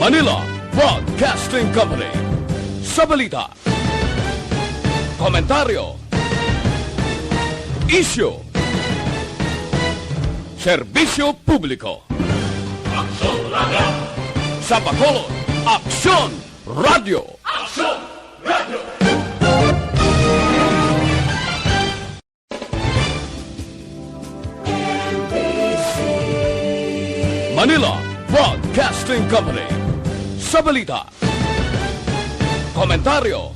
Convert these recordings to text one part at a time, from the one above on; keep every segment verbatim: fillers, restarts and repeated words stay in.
Manila Broadcasting Company. Sa balita, komentaryo, isyu, serbisyo publiko. Aksyon Radio! Sa Bacolod, Aksyon Radio! Aksyon Radio! Manila Broadcasting Company. Sa balita, komentaryo,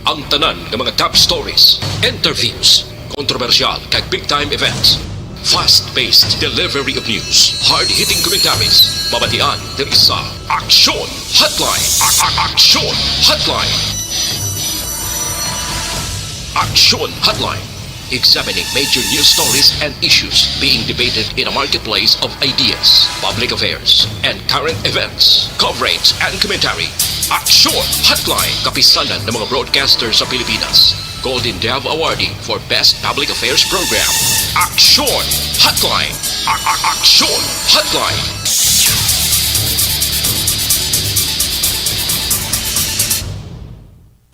ang tanan nga mga top stories, interviews, kontrobersyal kag big time events. Fast-paced delivery of news, hard-hitting commentaries, mabatian diri sa Aksyon Hotline. A- a- Aksyon Hotline. Aksyon Hotline. Examining major news stories and issues being debated in a marketplace of ideas, public affairs, and current events. Coverage and commentary. Aksyon Hotline. Kapisanan ng mga broadcaster sa Pilipinas. Golden Dove awardee for Best Public Affairs Program. Aksyon Hotline. A- a- Aksyon Hotline.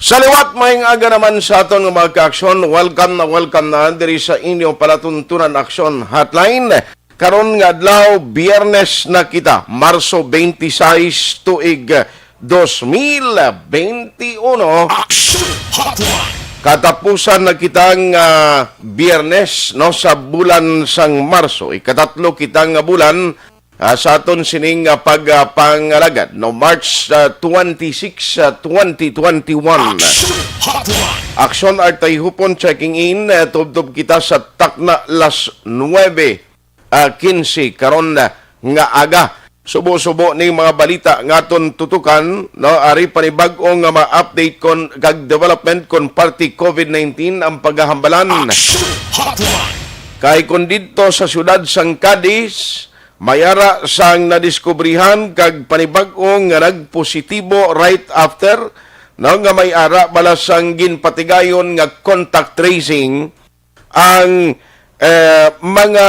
Sa liwat, maayong aga naman sa aton nga mga ka-aksyon. Welcome na welcome na diri sa inyo palatuntunan Aksyon Hotline. Karon nga adlaw, Biyernes na kita, Marso twenty-six, tuig dos mil twenty-uno. Action Hotline! Katapusan na kita nga Biyernes, no, sa bulan sang Marso. Ikatatlo kita nga bulan, ah, sa aton sining, ah, pag, ah, pangalagad, no, March, ah, twenty-six, ah, twenty twenty-one. Action Hotline! Aksyon Artay Hupon checking in, ah, tubtob kita sa takna las nuebe, ah, quince karon, ah, nga aga. Subo-subo ning mga balita nga aton tutukan, no, ari panibag-o nga ma-update kon kag development kon parte COVID nineteen ang paghahambalan. Action Hotline! Kay kon didto sa siyudad sang Cadiz, may ara sang nadiskubrihan kag panibag-o nga nagpositibo right after, no, nga may ara bala sang ginpatigayon nga contact tracing ang, eh, mga,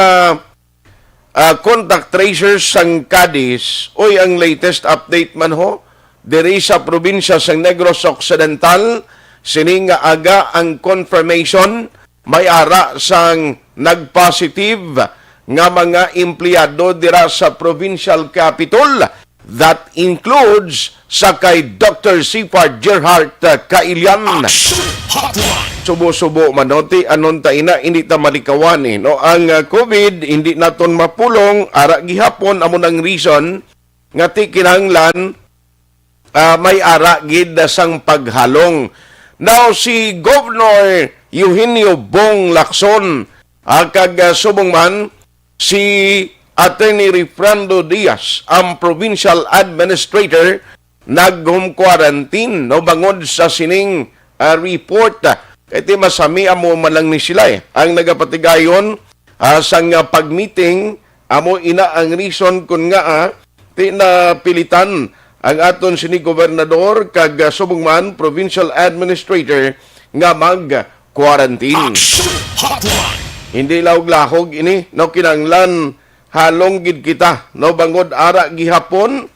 ah, contact tracers sang Cadiz. Uy, ang latest update man ho, diri sa probinsya sang Negros Occidental, sini nga aga ang confirmation, may ara sang nagpositive nga mga empleyado dira sa provincial capitol. That includes sa kay Doctor Sifar Gerhart, uh, Kailian. Action Hotline! Subo-subo man, no? Ti, anon ta ina, hindi ta malikawan, eh, no? Ang, uh, COVID, hindi naton mapulong, ara gihapon, amo nang reason nga ti kinahanglan, uh, may ara gid sang paghalong. Now, si Governor Eugenio Bong Lacson, uh, kag, uh, subong man, si Attorney Refrando Diaz, ang provincial administrator, nag-home quarantine, no, bangod sa sining, ah, report. Kay ti masami amo man lang ni sila, eh. Ang nagapatigayon, ah, sang, ah, pag-meeting, amo ina ang reason kun nga, ah, ti napilitan ang aton sini gobernador kag, ah, subong man provincial administrator nga mag-quarantine. Action Hotline! Hindi lahog-lahog ini, no, kinahanglan halong gid kita, no, bangod ara gihapon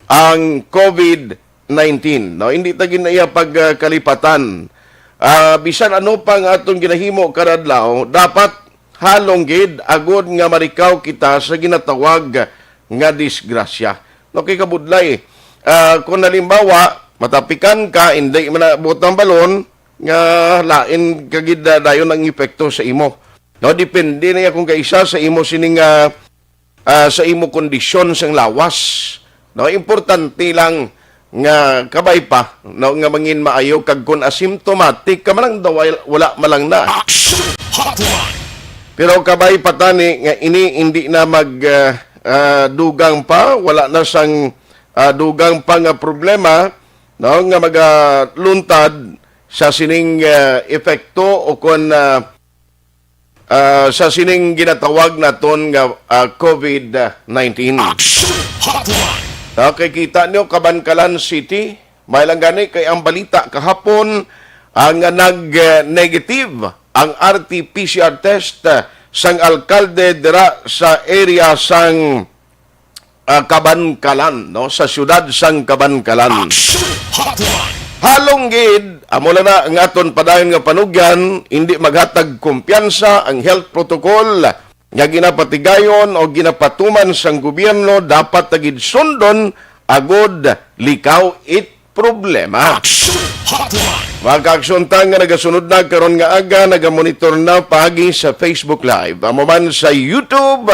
ang COVID nineteen, no, hindi ta gid na iya pagkalipatan. Ah, bisan ano pa nga atong ginahimo kada adlaw, dapat halong gid agod nga marikaw kita sa ginatawag nga disgrasya. No, kay kabudlay, ah, kung halimbawa, matapikan ka, hindi man naabot ang balon, nga lain ka gid, ah, dayon ang epekto sa imo. No, depende na iya kung kaisa sa imo sining, ah, ah, sa imo kondisyon sang lawas. No, importante lang nga kabay pa, no, nga mangin maayo kag kung asymptomatic ka man lang daw, wala, wala man lang na. Action Hotline! Pero kabay pa tani nga ini hindi na mag, ah, ah, dugang pa, wala na sang, ah, dugang pa nga problema, no, nga magaluntad sa sining, ah, epekto o kon, ah, ah, sa sining ginatawag naton nga, ah, COVID nineteen. Action Hotline! Okay, kita nyo, Kabankalan City, may lang gani kay ang balita kahapon, ah, nga nag-negative ang R T P C R test, ah, sang alkalde dira sa area sang ah, Kabankalan, no? Sa siyudad sang Kabankalan. Action Hotline. Halong gid, amo lang na ang aton padayon nga panugyan, hindi maghatag kumpiyansa ang health protocol nga ginapatigayon o ginapatuman sang gobyerno, dapat na gid sundon agod likaw it problema. Action Hotline. Mga kaaksyon ta nga nagasunod na karon nga aga, nagamonitor na paagi sa Facebook Live. Amo man sa YouTube,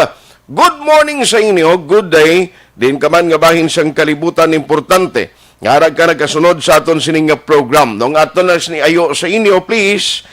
good morning sa inyo, good day. Din ka man nga bahin sang kalibutan, importante nga ara ka nagasunod sa aton sining nga program. Nung aton na sini ayo sa inyo, please,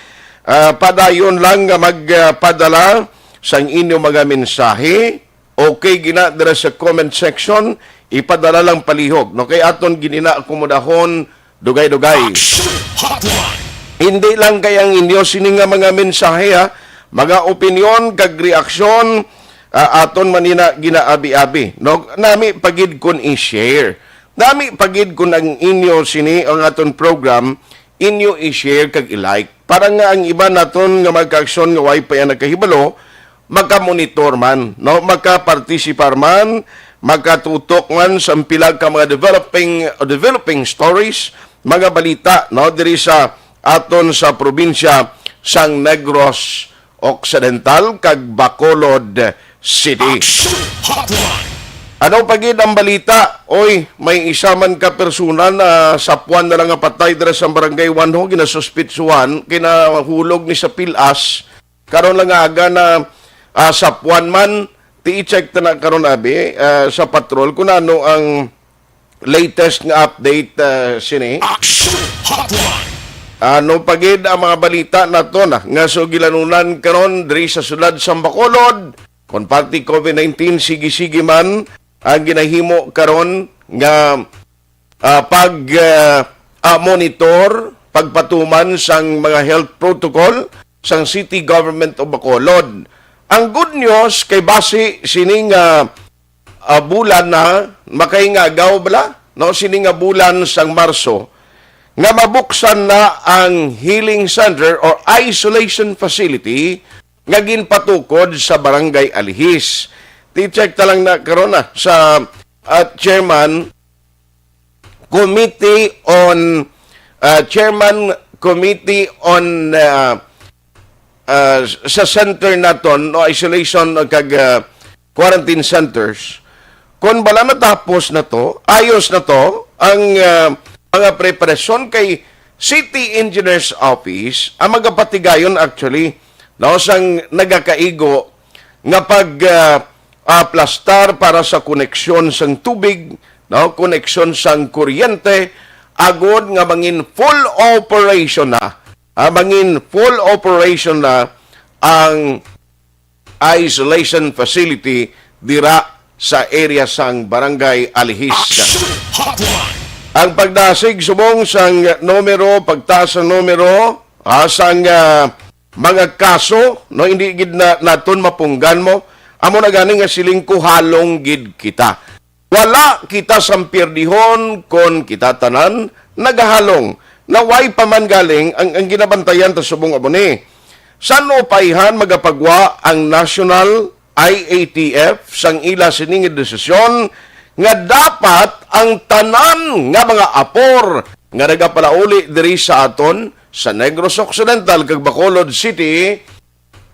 ah, padayon lang nga magpadala sang inyo mga mensahe. Okay gina dira sa comment section, ipadala lang palihog, no? Kay aton gid na akomodahon dugay-dugay. Action Hotline. Hindi lang kay ang inyo sini nga mga mensahe, ha, mga opinyon kag reaksyon, ah, aton man ina ginaabi-abi, no? Nami pa gid kun i-share. Nami pa gid kun ang inyo sini ang aton program, inyo i-share kag i-like. Para nga ang iban naton nga mga kaaksyon nga way pa yan nakahibalo, makamonitor man, no? Makapartisipar man, makatutok man sa pila ka mga developing, developing stories, mga balita, no? Diri sa aton sa probinsya sang Negros Occidental kag Bacolod City. Action Hotline. Ano pa gid ang balita? Oy, may isa man ka persona na sapuan na lang nga patay dira sa Barangay Juanjo, ginasuspitsuhan, kinahulog ni sa pilas. Karon lang nga aga na, ah, sapuan man, ti i-check ta na karon, abi, ah, sa patrol kung ano ang latest nga update, ah, sini. Action Hotline. Ano pa gid ang mga balita naton, ah, nga sugilanunan karon diri sa siyudad sa Bacolod? Kon parte COVID nineteen, sige-sige man ang ginahimo karon nga, ah, pag, ah, ah, monitor, pagpatuman sang mga health protocol sang City Government of Bacolod. Ang good news kay basi sini nga, ah, bulan na, makaingagaw bala, no, sini nga bulan sang Marso, nga mabuksan na ang healing center or isolation facility nga ginpatukod sa Barangay Alihis. Ti-check ta lang na karon na sa, ah, chairman, Committee on, ah, Chairman Committee on, ah, ah, sa center naton, no, isolation o kag, ah, quarantine centers. Kung bala matapos na to, ayos na to, ang, ah, mga preparasyon kay City Engineers Office ang magapatigayon actually, no, sang nagakaigo nga pag, ah, aplastar para sa koneksyon sang tubig, no, koneksyon sang kuryente, agod nga mangin full operation na, ah, mangin full operation na ang isolation facility dira sa area sang Barangay Alihis. Action Hotline. Ang pagdasig subong sang numero, pagtaas sa numero, ah, sang, ah, mga kaso, no, hindi gid na naton mapunggan mo. Amo na gani nga siling ko, halong gid kita. Wala kita sang pierdihon kon kita tanan nagahalong. Na way pa man galing ang, ang ginabantayan ta subong amo ni. San-o pa ihan magapagwa ang National I A T F sang ila sining desisyon nga dapat ang tanan nga mga apor nga nagapalauli diri sa aton sa Negros Occidental kag Bacolod City,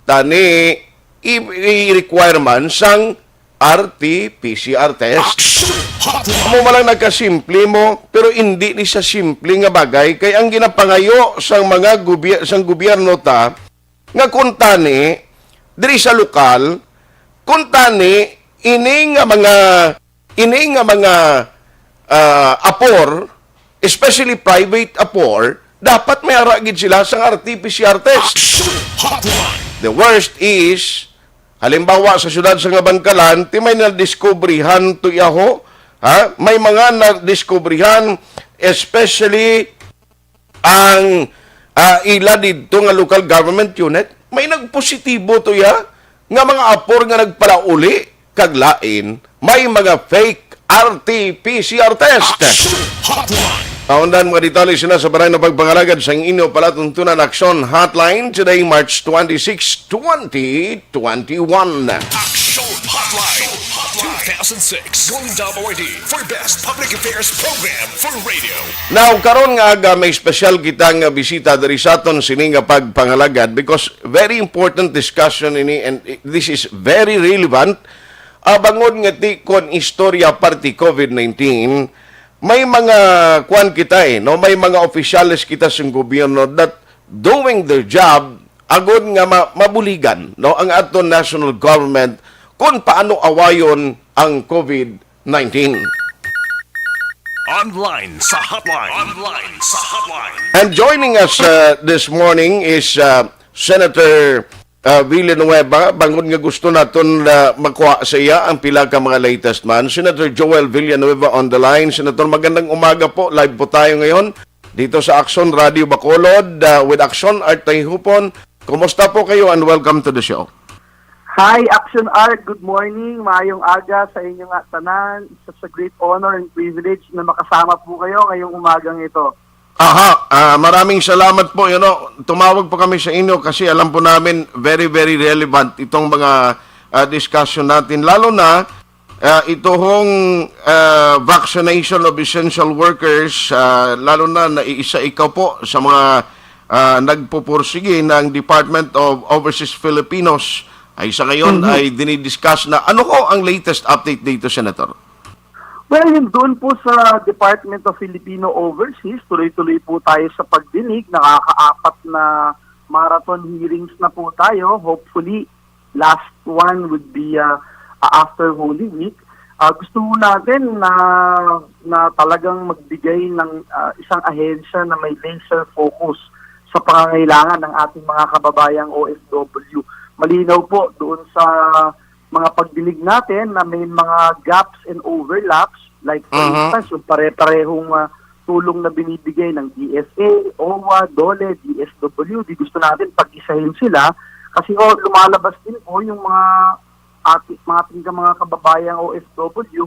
tani i, i requirement sang R T P C R test. Action Hotline. Amo man lang nagkasimple mo, pero hindi ni siya simple nga bagay kay ang ginapangayo sang mga gubye-, sang gobyerno ta nga kung tani diri sa lokal, kung tani ini nga mga, ini nga mga, ah, apor, especially private apor, dapat may ara gid sila sang R T P C R test. Action Hotline. The worst is, halimbawa sa siyudad sa Kabankalan, ti may nadiskubrihan to yaho, ha? May mga nadiskubrihan, especially ang, ah, ila didto nga local government unit, may nagpositibo to ya nga mga apor nga nagpalauli kag lain, may mga fake R T P C R test. Action Hotline. Maundan mga detalye sina sa baray na pagpangalagad sang inyo palatuntunan Action Hotline today, March twenty-six, twenty twenty-one. Action Hotline. six, Golden Dome Awardee for Best Public Affairs Program for Radio. Now, karon nga aga may special kita nga bisita diri sa aton sini nga pagpangalagad, because very important discussion ini, and this is very relevant, ah, bangod nga ti kon istorya parte COVID nineteen, may mga kuan kita, eh, no, may mga opisyales kita sa gobyerno that doing their job agod nga ma- mabuligan, no, ang aton national government kung paano awayon ang COVID nineteen. Online sa hotline. Online sa hotline. And joining us uh, this morning is uh, Senator uh, Villanueva. Bangod nga gusto naton uh, makuha sa iya ang pila ka mga latest man. Senator Joel Villanueva on the line. Senator, magandang umaga po. Live po tayo ngayon dito sa Action Radio Bacolod uh, with Action Art Tahihupon. Kumusta po kayo and welcome to the show. Hi, Action Art. Good morning. Maayong aga sa inyo nga tanan. It's such a great honor and privilege na makasama po kayo ngayong umagang ito. Aha, ah, maraming salamat po. You know, tumawag po kami sa inyo kasi alam po namin very, very relevant itong mga ah, discussion natin. Lalo na ah, ito hong ah, vaccination of essential workers, ah, lalo na naiisa ikaw po sa mga ah, nagpupursige ng Department of Overseas Filipinos ay sa ngayon ay dinidiscuss na. Ano ho ang latest update dito, Senator? Well, yun doon po sa Department of Filipino Overseas, tuloy-tuloy po tayo sa pagdinig. Nakakaapat na marathon hearings na po tayo. Hopefully, last one would be uh, uh, after Holy Week. Uh, gusto po natin na, na talagang magbigay ng uh, isang ahensya na may laser focus sa pangangailangan ng ating mga kababayang O F W. Malinaw po doon sa mga pagdinig natin na may mga gaps and overlaps, like for Mhm. instance, yung pare-parehong ah, tulong na binibigay ng D F A, O W A, DOLE, D S W D, gusto natin pag-isahin sila kasi ho, lumalabas din po yung mga ating, mga ating mga kababayang O F W,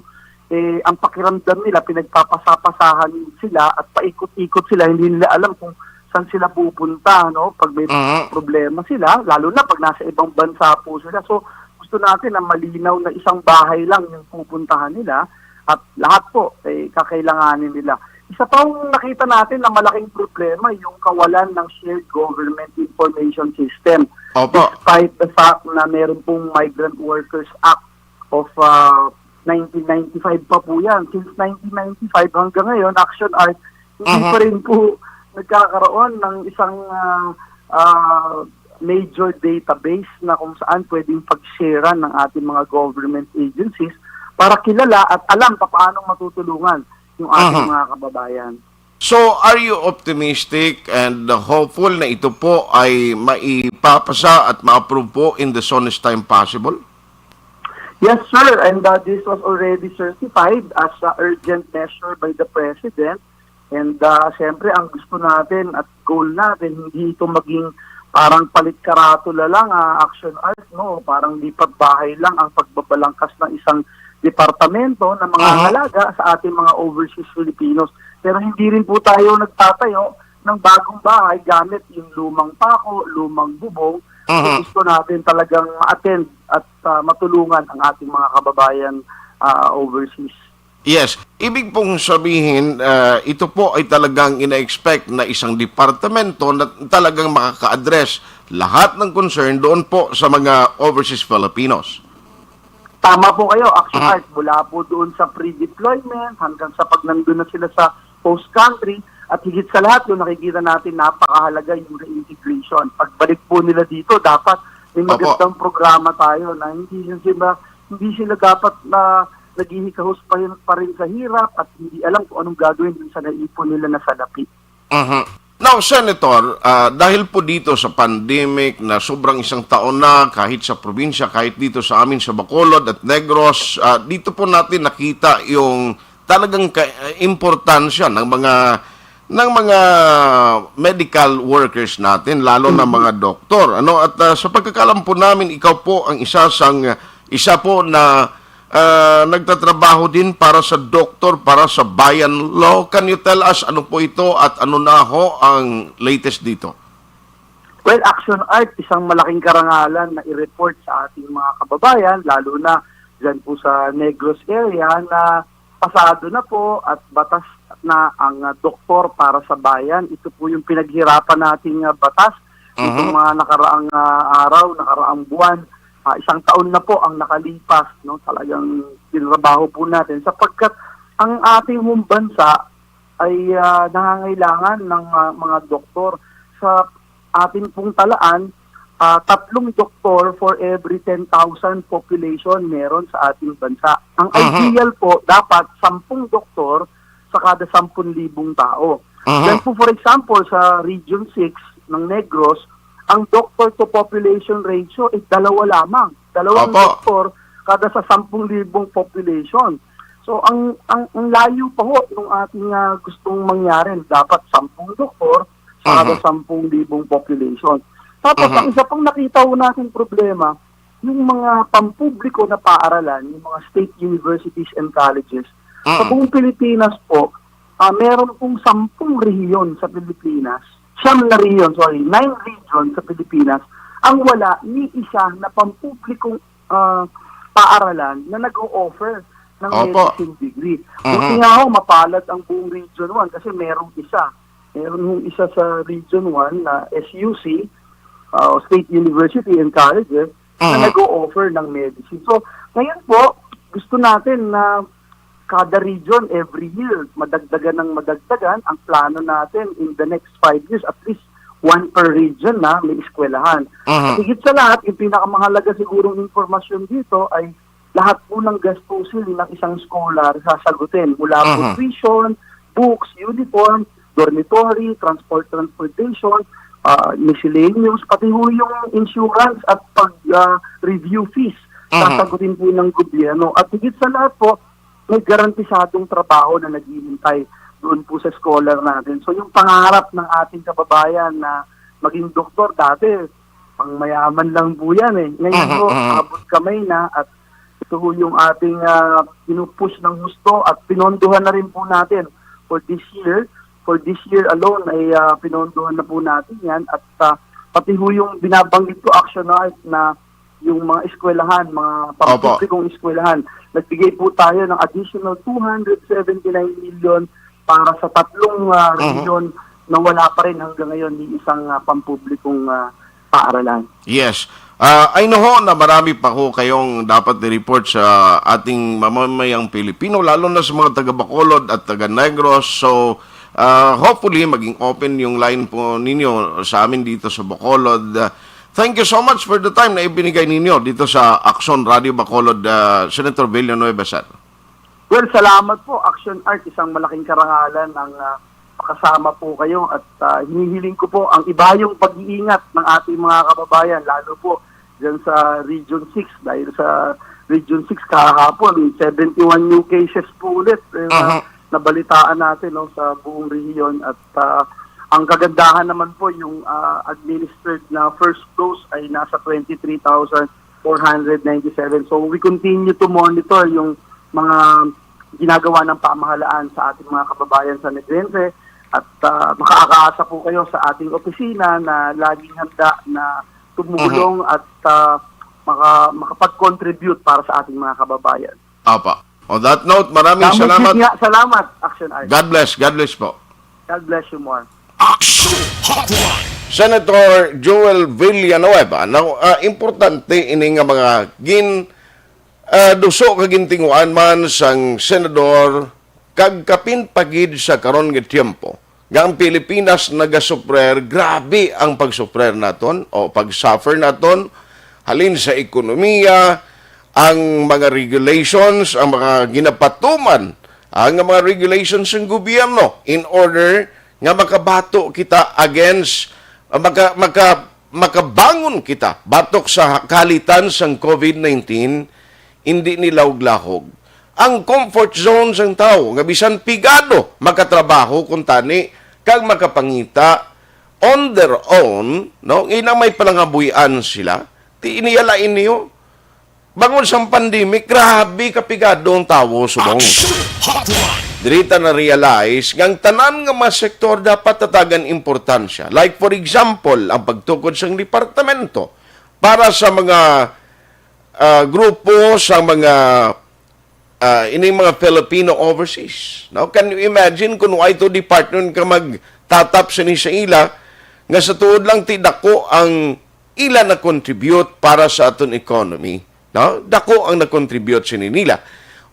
eh, ang pakiramdam nila, pinagpapasapasahan sila at paikot-ikot sila, hindi nila alam kung saan sila pupunta, no? Pag may Mhm. problema sila, lalo na pag nasa ibang bansa po sila. So, gusto natin na malinaw na isang bahay lang yung pupuntahan nila at lahat po ay kakailanganin nila. Isa pa yung nakita natin na malaking problema yung kawalan ng shared government information system. Opo. Despite the fact na meron pong Migrant Workers Act of uh, nineteen ninety-five pa po yan. Since nineteen ninety-five hanggang ngayon, Action Art, hindi Mhm. pa rin po nagkakaroon ng isang uh, uh, major database na kung saan pwedeng pag-sharean ng ating mga government agencies para kilala at alam pa paano matutulungan yung ating Mhm. mga kababayan. So, are you optimistic and hopeful na ito po ay maipapasa at ma-approve po in the soonest time possible? Yes, sir. And uh, this was already certified as a urgent measure by the President. And uh, siyempre, ang gusto natin at goal natin, hindi ito maging parang palit karatula lang, ah, Action Art, no? Parang lipat bahay lang ang pagbabalangkas ng isang departamento na mga Aha. halaga sa ating mga overseas Filipinos. Pero hindi rin po tayo nagtatayo ng bagong bahay gamit yung lumang pako, lumang bubong. Aha. So, gusto natin talagang ma-attend at ah, matulungan ang ating mga kababayan ah, overseas. Yes. Ibig pong sabihin, ah, ito po ay talagang ina-expect na isang departamento na talagang makaka-address lahat ng concern doon po sa mga overseas Filipinos. Tama po kayo, Action Mhm. Art, mula po doon sa pre-deployment hanggang sa pag nandun na sila sa host country, at higit sa lahat, yung nakikita natin, napakahalaga yung reintegration. Pagbalik po nila dito, dapat may Opo. magandang programa tayo na hindi sila, hindi sila dapat na naghihikahos pa, rin, pa rin sa hirap at hindi alam kung anong gagawin dun sa naipon nila na salapi. Mhm. Now, Senator, ah, dahil po dito sa pandemic na sobrang isang taon na, kahit sa probinsya, kahit dito sa amin sa Bacolod at Negros, ah, dito po natin nakita yung talagang ka- importansya ng mga ng mga medical workers natin, lalo na mga doktor. Ano, at ah, sa pagkakalam po namin, ikaw po ang isa sang isa po na ah, nagtatrabaho din para sa doktor, para sa Bayan Law. Can you tell us ano po ito at ano na ho ang latest dito? Well, Action Art, isang malaking karangalan na i-report sa ating mga kababayan, lalo na dyan po sa Negros area na pasado na po at batas na ang, ah, doktor para sa bayan. Ito po yung pinaghirapan nating, ah, batas Mhm. itong mga nakaraang, ah, araw, nakaraang buwan. Ah, isang taon na po ang nakalipas, no? Talagang tinrabaho po natin sapagkat ang ating hong bansa ay, ah, nangangailangan ng, ah, mga doktor. Sa atin pong talaan, ah, tatlong doktor for every ten thousand population meron sa ating bansa. Ang Mhm. ideal po, dapat sampung doktor sa kada sampung libong tao. Mhm. Then po, for example, sa Region six ng Negros, ang doctor to population ratio is dalawa lamang. Dalawang Opo. doktor kada sa sampung libong population. So, ang, ang, ang layo pa ho ng ating, ah, gustong mangyari. Dapat sampung doktor sa kada Mhm. sampung libong population. Tapos, Mhm. ang isa pang nakita ho natin problema, yung mga pampubliko na paaralan, yung mga state universities and colleges, sa Mhm. buong Pilipinas po, ah, meron pong sampung rehiyon sa Pilipinas, siyam na rehiyon, sorry, nine regions sa Pilipinas, ang wala ni isa na pampublikong, ah, paaralan na nag-o-offer ng Opo. medicine degree. Mhm. Buti nga ho, mapalad ang buong Region one kasi merong isa. Meron hong isa sa Region one na S U C, ah, State University and Colleges, na Mhm. nag-o-offer ng medicine. So, ngayon po, gusto natin na kada region, every year, madagdagan ng madagdagan. Ang plano natin in the next five years, at least one per region na may eskwelahan. Mhm. At higit sa lahat, yung pinakamahalaga sigurong impormasyon dito ay lahat po ng gastusin ng isang scholar sasagutin, mula po Mhm. tuition, books, uniform, dormitory, transport, transportation, ah, miscellaneous, pati ho yung insurance at pag, ah, review fees, Mhm. sasagutin po ng gobyerno. At higit sa lahat po, may garantisadong trabaho na naghihintay doon po sa scholar natin. So, yung pangarap ng ating kababayan na maging doktor dati, pang mayaman lang po yan eh. Ngayon Mhm, po, mhm. abot kamay na at ito po yung ating, ah, pinupush ng husto at pinondohan na rin po natin for this year. For this year alone ay, ah, pinondohan na po natin yan at, ah, pati ho yung binabanggit ko, Action Art, na yung mga eskwelahan, mga Opo. pampublikong eskwelahan, nagbigay po tayo ng additional two hundred seventy-nine million para sa tatlong, ah, Mhm. region na wala pa rin hanggang ngayon ni isang, ah, pampublikong, ah, paaralan. Yes. Ah, I know ho na marami pa ho kayong dapat i-report sa ating mamamayang Pilipino, lalo na sa mga taga Bacolod at taga Negros. So, ah, hopefully, maging open yung line po ninyo sa amin dito sa Bacolod. Ah, thank you so much for the time na ibinigay ninyo dito sa Aksyon Radio Bacolod, ah, Senator Villanueva, sir. Well, salamat po, Action Art. Isang malaking karangalan ang, ah, makasama po kayo at, ah, hinihiling ko po ang ibayong pag-iingat ng ating mga kababayan, lalo po dyan sa Region six, dahil sa Region six kahapon, seventy-one new cases po ulit, eh, na Aha. nabalitaan natin, no, sa buong rehiyon. At, ah, ang kagandahan naman po, yung, ah, administered na first dose ay nasa twenty-three thousand four hundred ninety-seven. So, we continue to monitor yung mga ginagawa ng pamahalaan sa ating mga kababayan sa Negrense. At, ah, makakaasa po kayo sa ating opisina na laging handa na tumulong Mhm. at, ah, maka-, makapag-contribute para sa ating mga kababayan. Apa. On that note, maraming Damo salamat. Nga, salamat, Action Art. God bless. God bless po. God bless you more. Action Hotline. Senator Joel Villanueva, now, ah, importante ini nga mga gin, ah, duso ka gintinguan man sang senador kag kapin pa gid sa karon nga tiyempo nga ang Pilipinas nagasufrer, grabe ang pagsufrer naton o pag-suffer naton, halin sa ekonomiya, ang mga regulations, ang mga ginapatuman, ang mga regulations ng gobyerno in order nga makabato kita against, ah, maka-, maka-, makabangon kita batok sa kalitan sang COVID nineteen, hindi ni lahog-lahog ang comfort zone sang tawo nga bisan pigado makatrabaho kuntani kag makapangita on their own, no? Ina may palangabuy-an sila, ti iniyalain niyo. Bangod sang pandemic, grabe kapigado ang tawo subong. Action Hotline. Diri ta na-realize nga ang tanan nga mga sektor dapat tatagan importansya. Like, for example, ang pagtukod sang departamento para sa mga, ah, grupo sa mga, ah, ining mga Filipino overseas. No? Can you imagine kung wala to department ka magtatap sini sa ila, nga sa tuod lang ti dako ang ila na-contribute para sa aton economy. No? Dako ang na-contribute sini nila.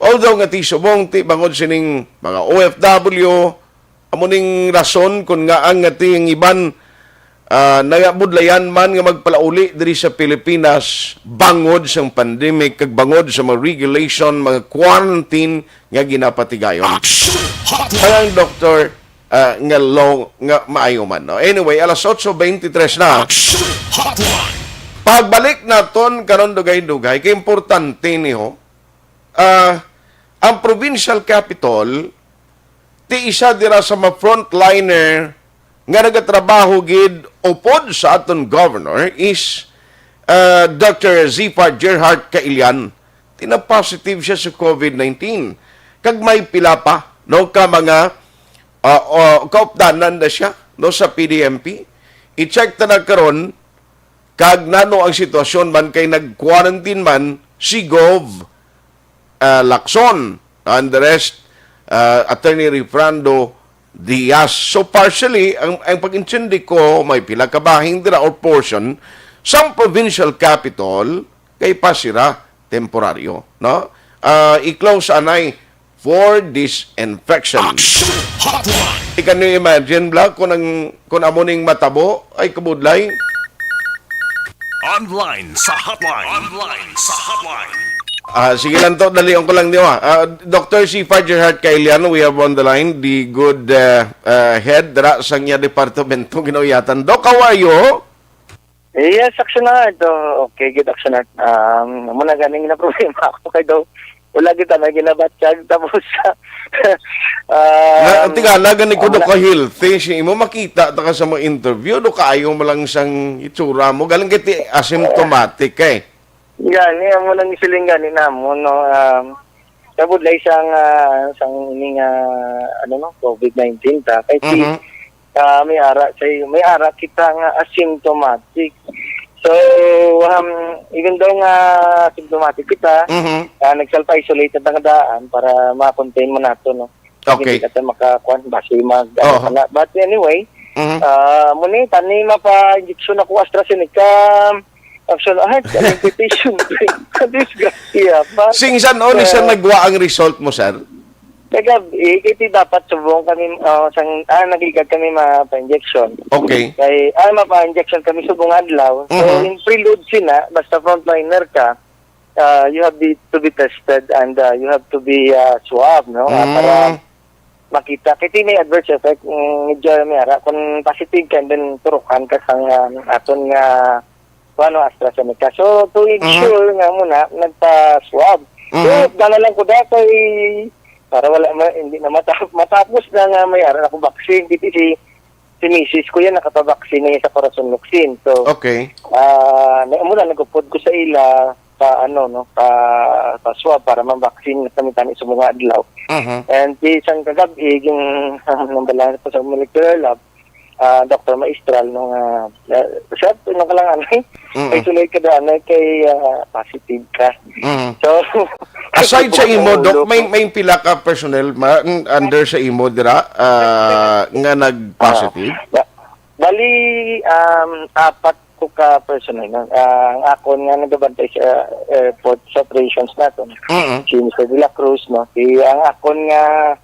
Although nga ti subong ti bangod sining mga O F W, amo ning rason kung nga ang nga ti ang iban, ah, nagabudlayan man nga magpalauli diri sa Pilipinas bangod sang pandemic kag bangod sa mga regulation, mga quarantine nga ginapatigayon. Action Hotline. Ang doktor, ah, nga law nga maayo man, no? Anyway, alas otso beintitres na. Action Hotline. Pagbalik naton karon, dugay-dugay, kay importante ni ho. Ah, ang provincial capitol, ti isa dira sa mga frontliner nga nagatrabaho gid upod sa aton governor is, ah, Doctor Zifar Gerhart Kailian. Tina-positive siya sa COVID nineteen. Kag may pila pa, no, ka mga, ah, o, kaupdanan na siya, no, sa P D M P. I-check ta na karon kag nano ang sitwasyon man kay nag-quarantine man si Gov, ah, Lacson and the rest, ah, Attorney Refrando Diaz. So partially, ang, ang pag-intindi ko, may pila ka bahin dira or portion sa provincial capitol kay pa sira temporaryo, no? Ah, i-close anay for disinfection. Action Hotline. Can you imagine, Bla, kung ang, kung amo ning matabo ay kabudlay? Online sa hotline. Online sa hotline. Ah, sige lang to, dalion ko lang niyo, ah. Ah, Doctor Zifar Gerhart Kailian, we have on the line the good, uh, uh, head dira sang iya departamento, ginauyatan. Doc, how are you? Yes, Action Heart. Oh, okay, good, Action Heart. Um, amo na ganing na problema ako kay daw wala kita na ginabatyag tapos, um, Nga, tingala gani ko amo do na. Ka healthy si imo, makita ta ka sa mga interview, do kaayo mo lang sang itsura mo. Galing kay ti asymptomatic kay. Gani, amo lang siling gani namo, no? Um, kabudlay sang, ah, sang ining, ah, ano, no, COVID nineteen ta. Kay si, Mhm. ah, may ara, say, may ara kita nga asymptomatic. So, um, even though nga asymptomatic kita, Mhm. ah, nag-self-isolate na nga daan para ma-contain mo nato, no? Kag Okay. Hindi ka ta makakuan, basi mag, ano Oho. Ka na. But anyway, Mhm. ah, mo ni, tani mapa-injection ako AstraZeneca. Action Heart, ang invitation. Disgrasya pa. Sing san, o, ni sir, Ah. Nagwa ang result mo, sir? Kagab-i, kay ti dapat subong kami, ah, sang, ah, nagligad kami mapa-injection. Okay. Kay, ah, mapa-injection kami subong adlaw. So, Mhm. In prelude sina, basta frontliner ka, ah, you have be, to be tested and, ah, you have to be, ah, swab, no? Ah, para Mm. Makita. Kay ti may adverse effect, mm, medyo may ara. Kung positive ka, and then turukan ka sang, ah, aton nga, kuwan, no, AstraZeneca. So, to Mhm. ensure nga muna, nagpa-swab. Mhm. So, dala lang ko da kay para wala ma-, hindi na matap-, matapos na nga may ara ako vaccine. Kay ti si, si misis ko yan, nakapabaksin na yan sa Corazon Locsin. So, Okay. ah, na, muna, nagupod ko sa ila, pa, ano, no, pa, pa swab para ma-vaccine na kami tani sa mga adlaw. Mhm. And di isang kagab-i, yung, nang dalahan po sa molecular lab, ah, Doctor Maestral, no, nga, ah, siya, ano ka lang, ano, eh, Mm. Isolate ka daan, eh, kay, ah, positive ka. Mm. So, Aside sa imo, Doc, may, may pila ka personnel ma-, n-, under sa imo dira, ah, nga nag-positive? Ah, ba-, bali, um, apat ko ka personnel, no? Ah, ang akon nga nagabantay sa airport, sa operations naton, Mm. si Mister De La Cruz, no? Si, ang akon nga,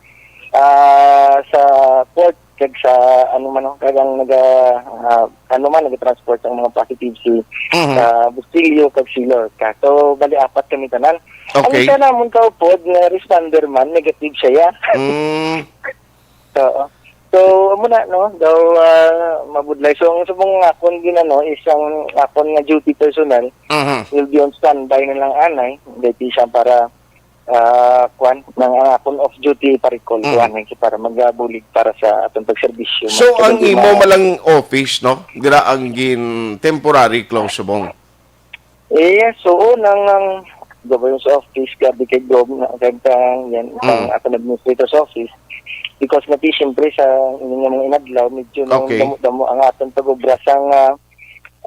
ah, sa port, kag sa, ano man, no? Kag ang naga, ah, ano man, naga-transport ang mga positive si, Mhm. ah, Bustillo kag si Lorca. So, bali, apat kami tanan. Ang Okay. isa namon kaupod nga responder man, negative siya, ya. Mm. Oo. So, amo na, no? Daw, ah, mabudlay. So, ang subong nga akon ginano is ang akon nga duty personnel Mhm. will be on standby na lang anay. Dito siya para, ah, kwan, nang ang akon off duty pa recall, Mm. kwan, eh, para magabulig para sa atong pagserbisyo. So, Mas ang kadugay imo ma- malang office, no? Dira ang gin temporary close subong. Yes, oo, nang, nang governor's office, grabe kay Gov, na, kag, ah, yan, Mm. ang atong administrator's office. Because nga ti, siyempre, sa ining nga mga inadlaw, medyo nang Okay. damo-damo ang atong pag-obra sang, ah,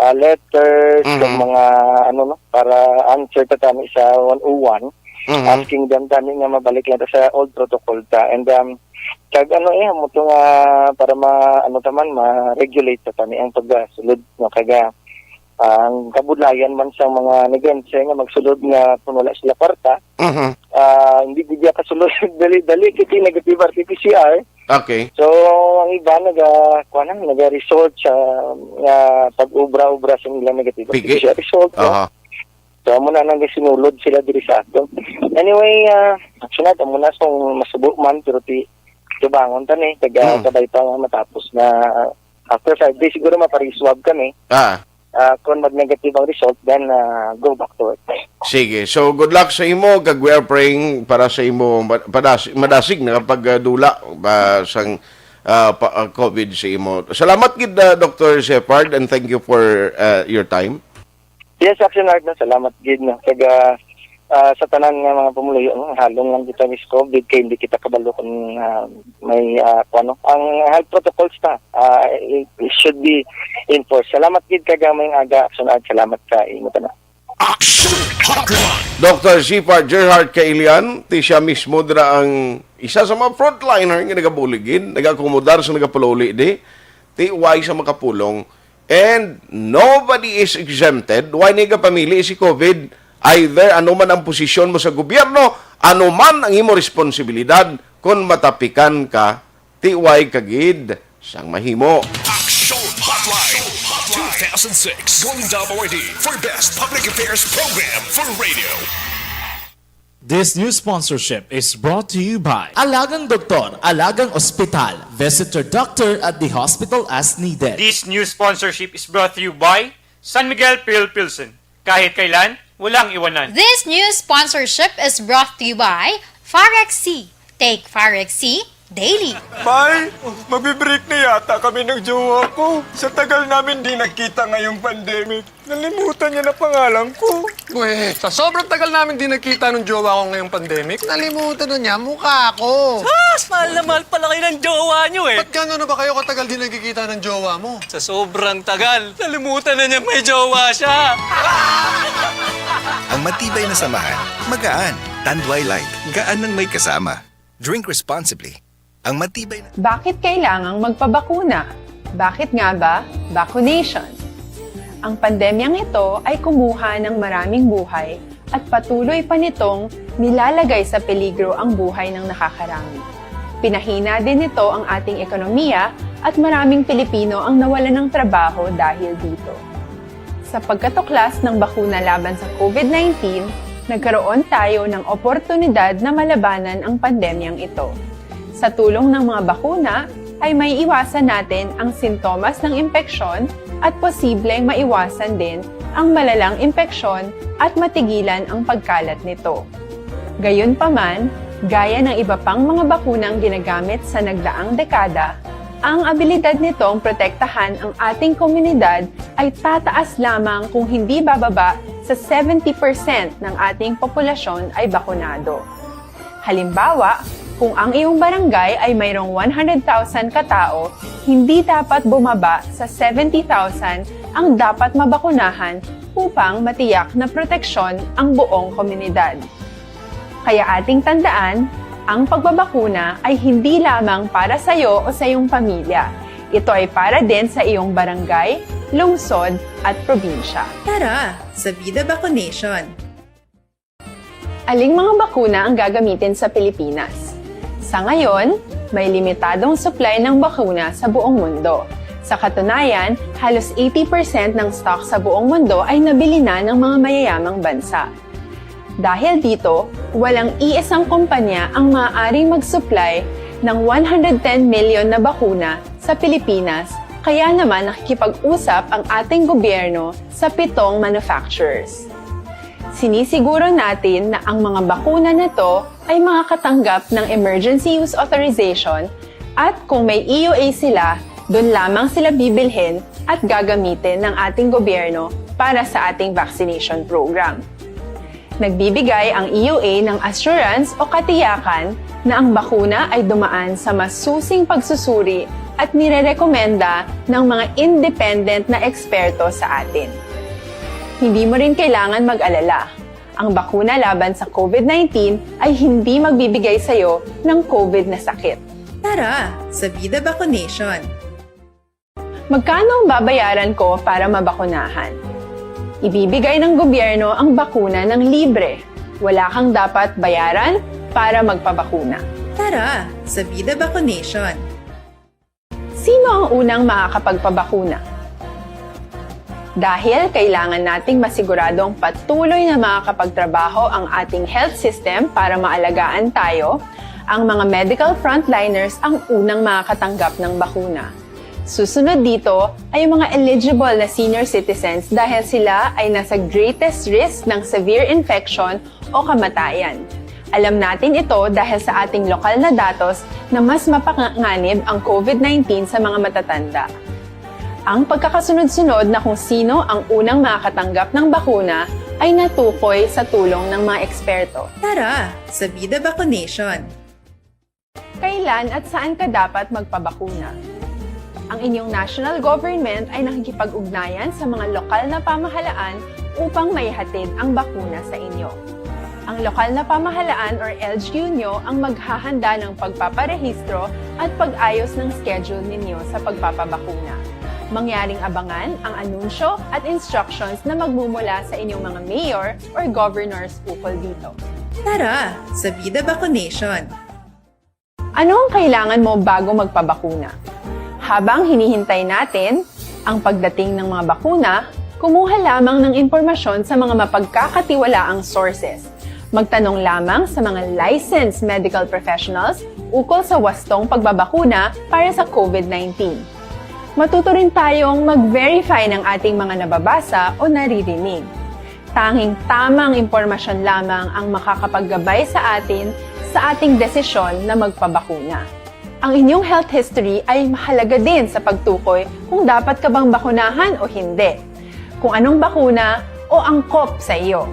ah, letters, kag Mhm. mga, ano, no, para answer ta tani sa one oh one, Mhm. asking them tani nga mabalik lang ta sa old protocol ta. And, um, kag ano, eh, mo to nga para ma-, ano ta man, ma-regulate ta tani ang pagsulod, no, kag, ah, ang kabudlayan man sa mga negensya nga magsulod nga kung wala sila kwarta, Mhm. ah, hindi gid kasulod dali-dali kay negative R T P C R. Okay. So, ang iba naga, kuwan na, naga-resort sa, nga pag-obra-obra sa ilang negative Pigi. P C R result, no? Aha. So, amo na nang sinulod sila diri sa ato. Anyway, ah, sunod, amo na kung masubo man, pero ti, tubangon ta ni, taga Mm. kabay pa nga matapos na, after five days, siguro mapari-swab kami. Ah. Ah, kung mag-negative ang result, then, ah, go back to work. Sige. So, good luck sa imo, kag we are praying para sa imo ma-, padas-, madasig na pagdula, ah, sang, ah, pa, ah, COVID sa imo. Salamat gid, ah, Doctor Shepard, and thank you for, ah, your time. Yes, Action Art, no? Salamat gid, no? Kag, ah, ah, sa tanan nga mga pumuluyo, no? Halong lang kita mis COVID kay hindi kita kabalo kung, ah, may, ah, kung ano. Ang health protocols ta, ah, it, it should be enforced. Salamat gid kag, ah, may aga, Action Art. Salamat sa imo tanan. Action Hotline. Doctor Shepard Gerhard Kailian, ti siya mismo dira ang isa sa mga frontliner nga nagabuligid, nagakomodar sa nagapaluli di, ti wala sa makapulong. And nobody is exempted. Wala ni gapamili si COVID. Either ano man ang posisyon mo sa gobyerno, ano man ang imo responsibilidad, kung matapikan ka, ti wala ka gid sang mahimo. Action Hotline. two thousand six Golden Dome Awardee for Best Public Affairs Program for Radio. This news sponsorship is brought to you by Alagang Doktor, Alagang Ospital. Visit your doctor at the hospital as needed. This news sponsorship is brought to you by San Miguel Pil Pilsen. Kahit kailan, walang iwanan. This news sponsorship is brought to you by Farex C. Take Farex C daily. Bay, magbibreak na yata kami ng jowa ko. Sa tagal namin di nagkita ngayong pandemic, nalimutan niya na pangalan ko. Pwe, sa sobrang tagal namin di nagkita ng jowa ko ngayong pandemic, nalimutan na niya mukha ko. Mas mahal na mahal pala kayo ng jowa niyo eh. Ba't gano'n na ba kayo katagal di nagkikita ng jowa mo? Sa sobrang tagal, nalimutan na niya may jowa siya. Ang matibay na samahan, magaan. Tanduay Light, gaan ng may kasama. Drink responsibly. Ang matibay na Bakit kailangang magpabakuna? Bakit nga ba vaccination? Ang pandemyang ito ay kumuha ng maraming buhay at patuloy pa nitong nilalagay sa peligro ang buhay ng nakakarami. Pinahina din nito ang ating ekonomiya at maraming Pilipino ang nawalan ng trabaho dahil dito. Sa pagkatuklas ng bakuna laban sa COVID nineteen, nagkaroon tayo ng oportunidad na malabanan ang pandemyang ito. Sa tulong ng mga bakuna, ay maiiwasan natin ang sintomas ng impeksyon at posibleng maiwasan din ang malalang impeksyon at matigilan ang pagkalat nito. Gayunpaman, gaya ng iba pang mga bakunang ginagamit sa nagdaang dekada, ang abilidad nitong protektahan ang ating komunidad ay tataas lamang kung hindi bababa sa seventy percent ng ating populasyon ay bakunado. Halimbawa, kung ang iyong barangay ay mayroong one hundred thousand katao, hindi dapat bumaba sa seventy thousand ang dapat mabakunahan upang matiyak na proteksyon ang buong komunidad. Kaya ating tandaan, ang pagbabakuna ay hindi lamang para sa iyo o sa iyong pamilya. Ito ay para din sa iyong barangay, lungsod, at probinsya. Tara, sa Vida Vaccination! Aling mga bakuna ang gagamitin sa Pilipinas? Sa ngayon, may limitadong supply ng bakuna sa buong mundo. Sa katunayan, halos eighty percent ng stock sa buong mundo ay nabili na ng mga mayayamang bansa. Dahil dito, walang iisang kumpanya ang maaaring mag-supply ng one hundred ten million na bakuna sa Pilipinas, kaya naman nakikipag-usap ang ating gobyerno sa pitong manufacturers. Sinisiguro natin na ang mga bakuna na to ay makakatanggap ng emergency use authorization at kung may E U A sila, doon lamang sila bibilhin at gagamitin ng ating gobyerno para sa ating vaccination program. Nagbibigay ang E U A ng assurance o katiyakan na ang bakuna ay dumaan sa masusing pagsusuri at nirerekomenda ng mga independent na eksperto sa atin. Hindi mo rin kailangan mag-alala. Ang bakuna laban sa COVID nineteen ay hindi magbibigay sa iyo ng COVID na sakit. Tara sa Vida Vaccination! Magkano ang babayaran ko para mabakunahan? Ibibigay ng gobyerno ang bakuna ng libre. Wala kang dapat bayaran para magpabakuna. Tara sa Vida Vaccination! Sino ang unang makakapagpabakuna? Dahil kailangan nating masiguradong patuloy na makakapagtrabaho ang ating health system para maalagaan tayo, ang mga medical frontliners ang unang makakatanggap ng bakuna. Susunod dito ay ang mga eligible na senior citizens dahil sila ay nasa greatest risk ng severe infection o kamatayan. Alam natin ito dahil sa ating lokal na datos na mas mapanganib ang COVID nineteen sa mga matatanda. Ang pagkakasunod-sunod na kung sino ang unang makakatanggap ng bakuna ay natukoy sa tulong ng mga eksperto. Tara sa Vida Vaccination! Kailan at saan ka dapat magpabakuna? Ang inyong national government ay nakikipag-ugnayan sa mga lokal na pamahalaan upang maihatid ang bakuna sa inyo. Ang lokal na pamahalaan or L G U nyo ang maghahanda ng pagpaparehistro at pag-ayos ng schedule ninyo sa pagpapabakuna. Mangyaring abangan ang anunsyo at instructions na magmumula sa inyong mga mayor or governors ukol dito. Tara sa Vida Vaccination! Ano ang kailangan mo bago magpabakuna? Habang hinihintay natin ang pagdating ng mga bakuna, kumuha lamang ng impormasyon sa mga mapagkakatiwalaang sources. Magtanong lamang sa mga licensed medical professionals ukol sa wastong pagbabakuna para sa COVID nineteen. Matuto rin tayong mag-verify ng ating mga nababasa o naririnig. Tanging tamang impormasyon lamang ang makakapaggabay sa atin sa ating desisyon na magpabakuna. Ang inyong health history ay mahalaga din sa pagtukoy kung dapat ka bang bakunahan o hindi, kung anong bakuna o angkop sa iyo.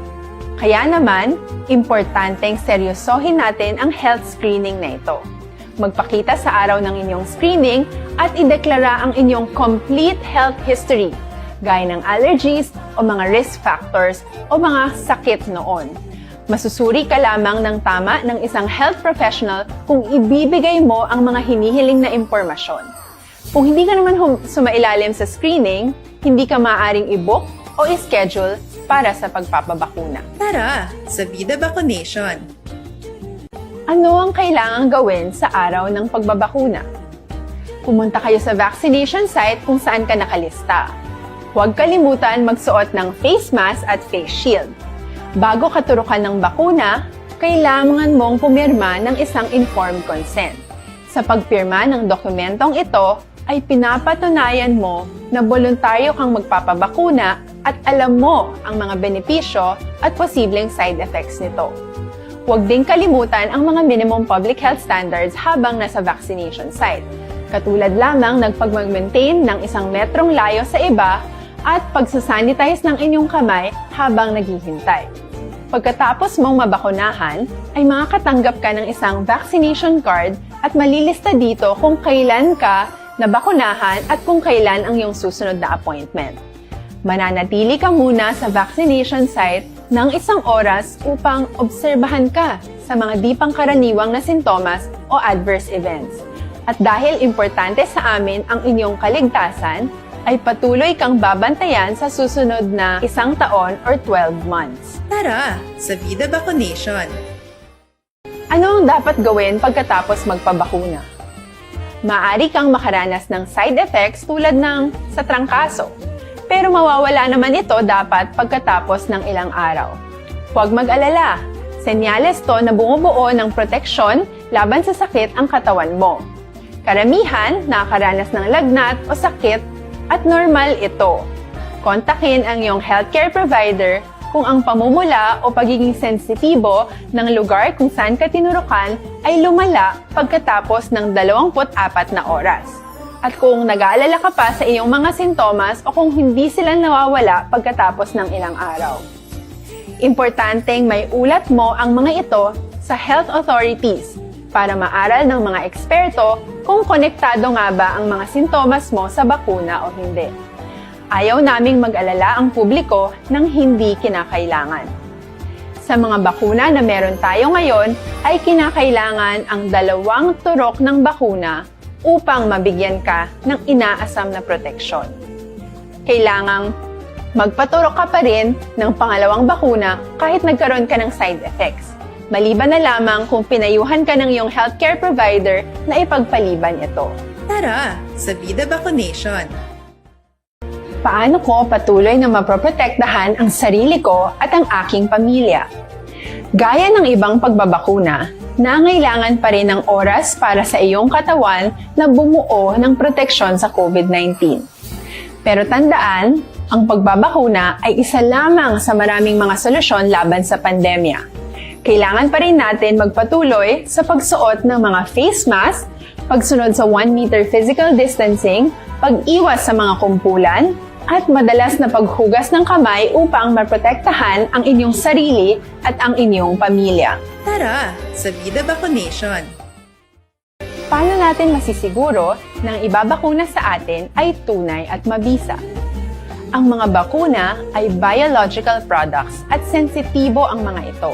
Kaya naman, importanteng seryosohin natin ang health screening na ito. Magpakita sa araw ng inyong screening at ideklara ang inyong complete health history, gaya ng allergies o mga risk factors o mga sakit noon. Masusuri ka lamang ng tama ng isang health professional kung ibibigay mo ang mga hinihiling na impormasyon. Kung hindi ka naman hum- sumailalim sa screening, hindi ka maaaring i-book o i-schedule para sa pagpapabakuna. Tara sa Vida Vaccination! Ano ang kailangang gawin sa araw ng pagbabakuna? Pumunta kayo sa vaccination site kung saan ka nakalista. Huwag kalimutan magsuot ng face mask at face shield. Bago katurukan ng bakuna, kailangan mong pumirma ng isang informed consent. Sa pagpirma ng dokumentong ito, ay pinapatunayan mo na boluntaryo kang magpapabakuna at alam mo ang mga benepisyo at posibleng side effects nito. Huwag ding kalimutan ang mga minimum public health standards habang nasa vaccination site, katulad lamang ng pagmag-maintain ng isang metrong layo sa iba at pagsasanitize ng inyong kamay habang naghihintay. Pagkatapos mong mabakunahan, ay makakatanggap ka ng isang vaccination card at malilista dito kung kailan ka nabakunahan at kung kailan ang iyong susunod na appointment. Mananatili ka muna sa vaccination site ng isang oras upang obserbahan ka sa mga di pangkaraniwang na sintomas o adverse events. At dahil importante sa amin ang inyong kaligtasan, ay patuloy kang babantayan sa susunod na isang taon or twelve months. Tara sa Vida Vaccination! Ano ang dapat gawin pagkatapos magpabakuna? Maaari kang makaranas ng side effects tulad ng sa trangkaso, pero mawawala naman ito dapat pagkatapos ng ilang araw. Huwag mag-alala, senyales to na bumubuo ng proteksyon laban sa sakit ang katawan mo. Karamihan nakakaranas ng lagnat o sakit at normal ito. Kontakin ang iyong healthcare provider kung ang pamumula o pagiging sensitibo ng lugar kung saan ka tinurukan ay lumala pagkatapos ng dalawampu't apat na oras. At kung nag-aalala ka pa sa iyong mga sintomas o kung hindi sila nawawala pagkatapos ng ilang araw. Importanteng may ulat mo ang mga ito sa health authorities para maaral ng mga eksperto Kung konektado nga ba ang mga sintomas mo sa bakuna o hindi. Ayaw naming mag-alala ang publiko ng hindi kinakailangan. Sa mga bakuna na meron tayo ngayon, ay kinakailangan ang dalawang turok ng bakuna upang mabigyan ka ng inaasam na proteksyon. Kailangang magpaturok ka pa rin ng pangalawang bakuna kahit nagkaroon ka ng side effects, maliban na lamang kung pinayuhan ka ng iyong healthcare provider na ipagpaliban ito. Tara sa Vida Vaccination! Paano ko patuloy na maproprotektahan ang sarili ko at ang aking pamilya? Gaya ng ibang pagbabakuna, nangailangan pa rin ng oras para sa iyong katawan na bumuo ng proteksyon sa COVID nineteen. Pero tandaan, ang pagbabakuna ay isa lamang sa maraming mga solusyon laban sa pandemya. Kailangan pa rin natin magpatuloy sa pagsuot ng mga face mask, pagsunod sa one meter physical distancing, pag-iwas sa mga kumpulan, at madalas na paghugas ng kamay upang maprotektahan ang inyong sarili at ang inyong pamilya. Tara sa Vida Vaccination! Paano natin masisiguro na ang ibabakuna sa atin ay tunay at mabisa? Ang mga bakuna ay biological products at sensitibo ang mga ito.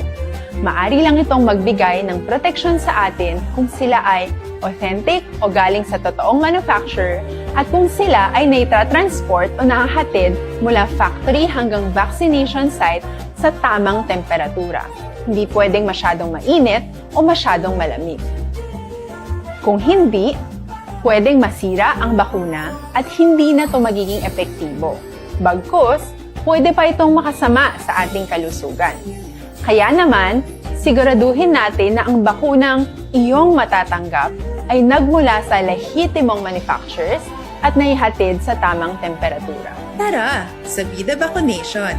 Maari lang itong magbigay ng proteksyon sa atin kung sila ay authentic o galing sa totoong manufacturer at kung sila ay naitatransport o nahahatid mula factory hanggang vaccination site sa tamang temperatura. Hindi pwedeng masyadong mainit o masyadong malamig. Kung hindi, pwedeng masira ang bakuna at hindi na ito magiging epektibo. Bagkus, pwede pa itong makasama sa ating kalusugan. Kaya naman, siguraduhin natin na ang bakunang iyong matatanggap ay nagmula sa lehitimong manufacturers at naihatid sa tamang temperatura. Tara sa Vida Vaccination!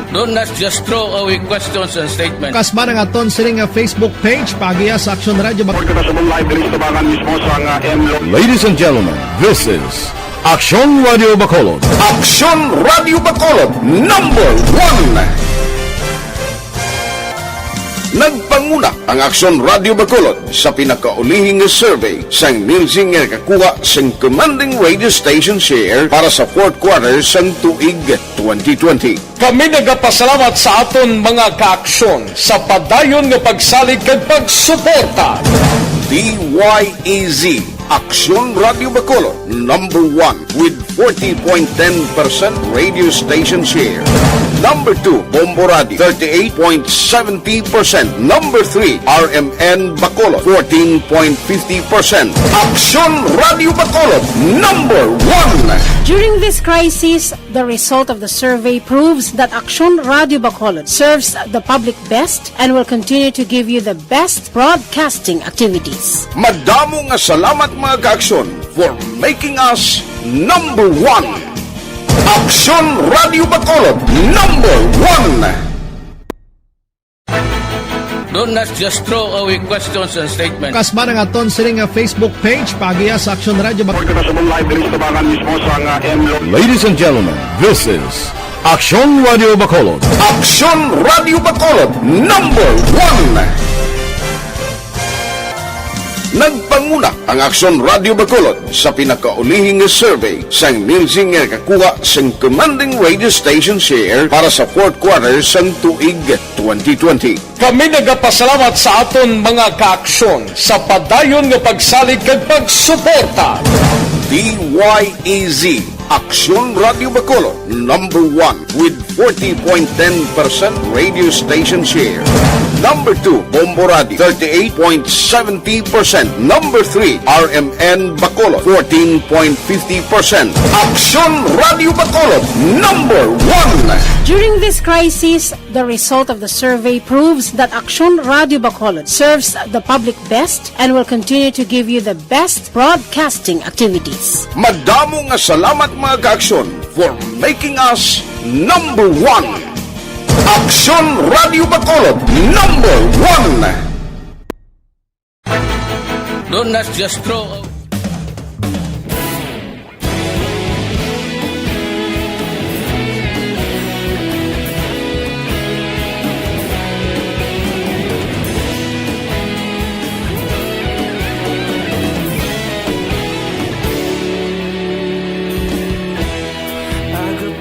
Don't just throw away questions and statements. Kasma ang aton sini nga Facebook page, pagiya sa Aksyon Radio Bac- Report kita sa live diri sa tabangan mismo sa nga M Lo- Ladies and gentlemen, this is Aksyon Radio Bacolod. Aksyon Radio Bacolod, number one. Nagpanguna ang Aksyon Radio Bacolod sa pinakaulihi nga survey sang Nielsen nga nakakuha sang commanding radio station share para sa fourth quarter sang tuig twenty twenty. Kami nagapasalamat sa aton mga kaaksyon sa padayon nga pagsalig kag pagsuporta. D Y E Z, Aksyon Radio Bacolod, number one with forty point ten percent radio station share. Number two, Bombo Radio, thirty-eight point seventy percent. Number three, R M N Bacolod, fourteen point fifty percent. Aksyon Radio Bacolod, number one. During this crisis, the result of the survey proves that Aksyon Radio Bacolod serves the public best and will continue to give you the best broadcasting activities. Madamo nga salamat, mga kaaksyon, for making us number one. Aksyon Radio Bacolod, number one. Don't just throw away questions and statements. Kasma ang aton sini nga Facebook page, pagiya sa Aksyon Radio Bac- Report kita sa live diri sa tabangan mismo sa nga M Lo- Ladies and gentlemen, this is Aksyon Radio Bacolod. Aksyon Radio Bacolod, number one. Nagpanguna ang Aksyon Radio Bacolod sa pinakaulihi nga survey sang Nielsen nga nakakuha sang commanding radio station share para sa fourth quarter sang tuig twenty twenty. Kami nagapasalamat sa aton mga kaaksyon sa padayon nga pagsalig kag pagsuporta. D Y E Z, Aksyon Radio Bacolod, number one with forty point ten percent radio station share. Number two, Bombo Radio, thirty-eight point seventy percent. Number three, R M N Bacolod, fourteen point fifty percent. Aksyon Radio Bacolod, number one. During this crisis, the result of the survey proves that Aksyon Radio Bacolod serves the public best and will continue to give you the best broadcasting activities. Madamo nga salamat, mga kaaksyon, for making us number one. Aksyon Radio Bacolod, number one. Don't just throw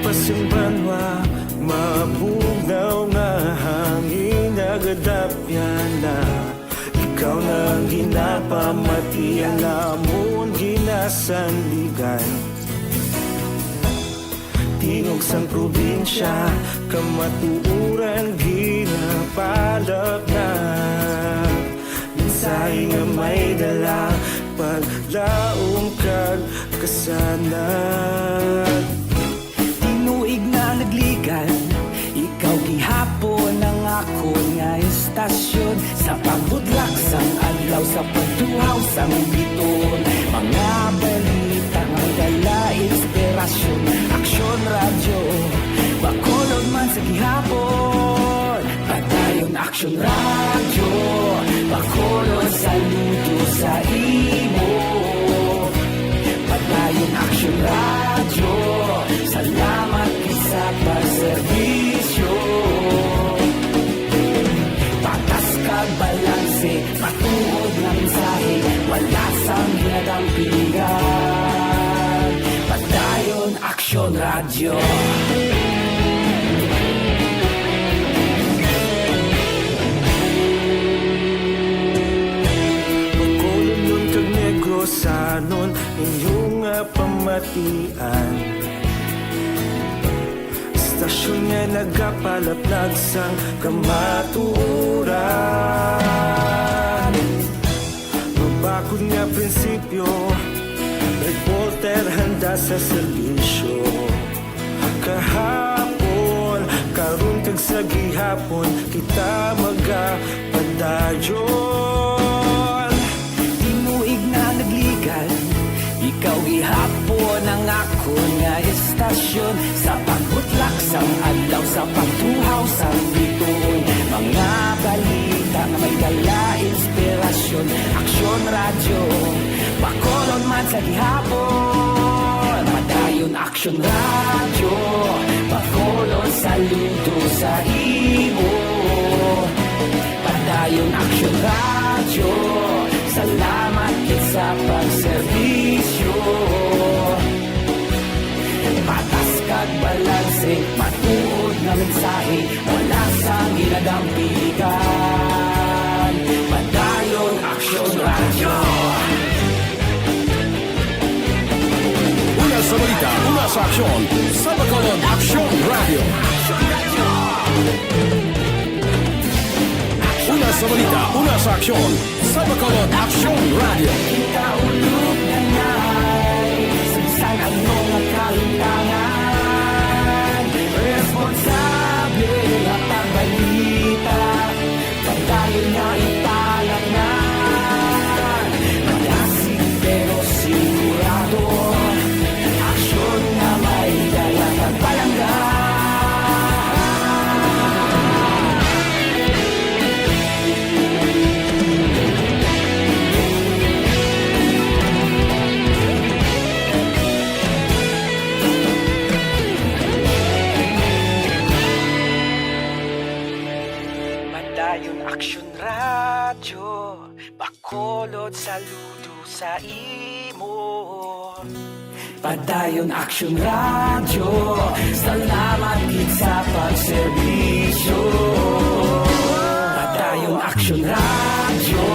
Pasimbanwa, mabugnaw nga hangin nagadapyan na. Ikaw na ang ginapamatian, amon ginasandigan. Tingog sang probinsya, kamatuoran ginapalapnag. Mensahe nga may dala, paglaom kag kasanag. Tinuig na nagligan, ikaw gihapon ang akon nga istasyon. Sa pagbudlak sang adlaw, sa pagtuhaw sang bituon, mga balita nga dala inspirasyon. Aksyon Radyo, Bacolod man sa gihapon. Padayon Aksyon Radyo, Bacolod, saludo sa imo. Padayon Aksyon Radyo, salamat gid sa pagserbisyo. Patas kag balanse, matuod nga mensahe, wala sang ginadampigan. Padayon Aksyon Radyo. Bacolodnon kag Negrosanon, inyo nga pamatian. Istasyon nga nagapalapnag sang kamatuoran. Mabakod nga prinsipyo, reporter handa sa serbisyo. Kahapon, karon kag sa gihapon, kita magapadayon. Tinuig na nagligan, ikaw gihapon ang akon nga istasyon. Sa pagbutlak sang adlaw, sa pagtuhaw sang bituon, mga balita nga may dala inspirasyon. Aksyon Radyo, Bacolod man sa gihapon. Padayon Aksyon Radyo, Bacolod, saludo sa imo. Padayon Aksyon Radyo, salamat gid sa pagserbisyo. Patas kag balanse, matuod nga mensahe, wala sang ginadampigan. Padayon Aksyon Radyo. Una sa balita, una sa aksyon, sa Bacolod Aksyon Radyo. Una sa balita, una sa aksyon, sa Bacolod Aksyon Radyo. Kita ulog na nai, sa bisan ano nga kahimtangan, responsable nga pagbalita. Padayon nga italangnan, malasig pero sigurado, aksyon nga may dala kag palangga. Padayon Aksyon Radyo, Bacolod, saludo sa imo. Padayon Aksyon Radyo, salamat gid sa pagserbisyo. Padayon Aksyon Radyo,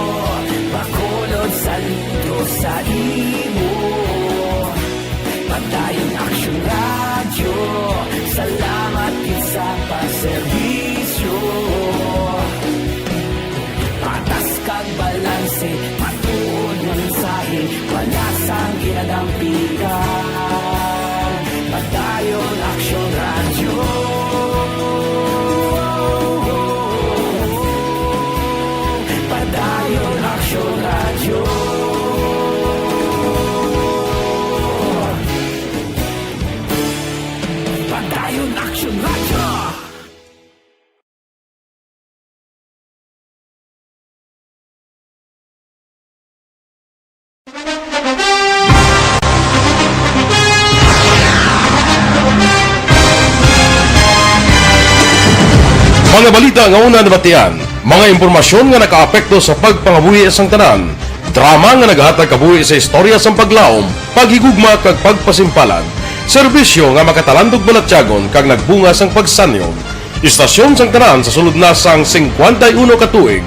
Bacolod, saludo sa imo. Padayon Aksyon Radyo, salamat gid sa pagserbisyo. Patas kag balanse, matuod nga mensahe, wala sang ginadampigan. Padayon Aksyon Radyo. Padayon Aksyon Radyo. Padayon Aksyon Radyo. Mga balita nga una nabatian, mga impormasyon nga nakaapekto sa pagpangabuhi sang tanan, drama nga naghatag kabuhi sa istorya sang paglaom, paghigugma kag pagpasimpalan. Serbisyo nga makatalandog balatyagon kag nagbunga sang pagsanyog. Istasyon sang tanan sa sulod na sang singkwenta y uno ka tuig.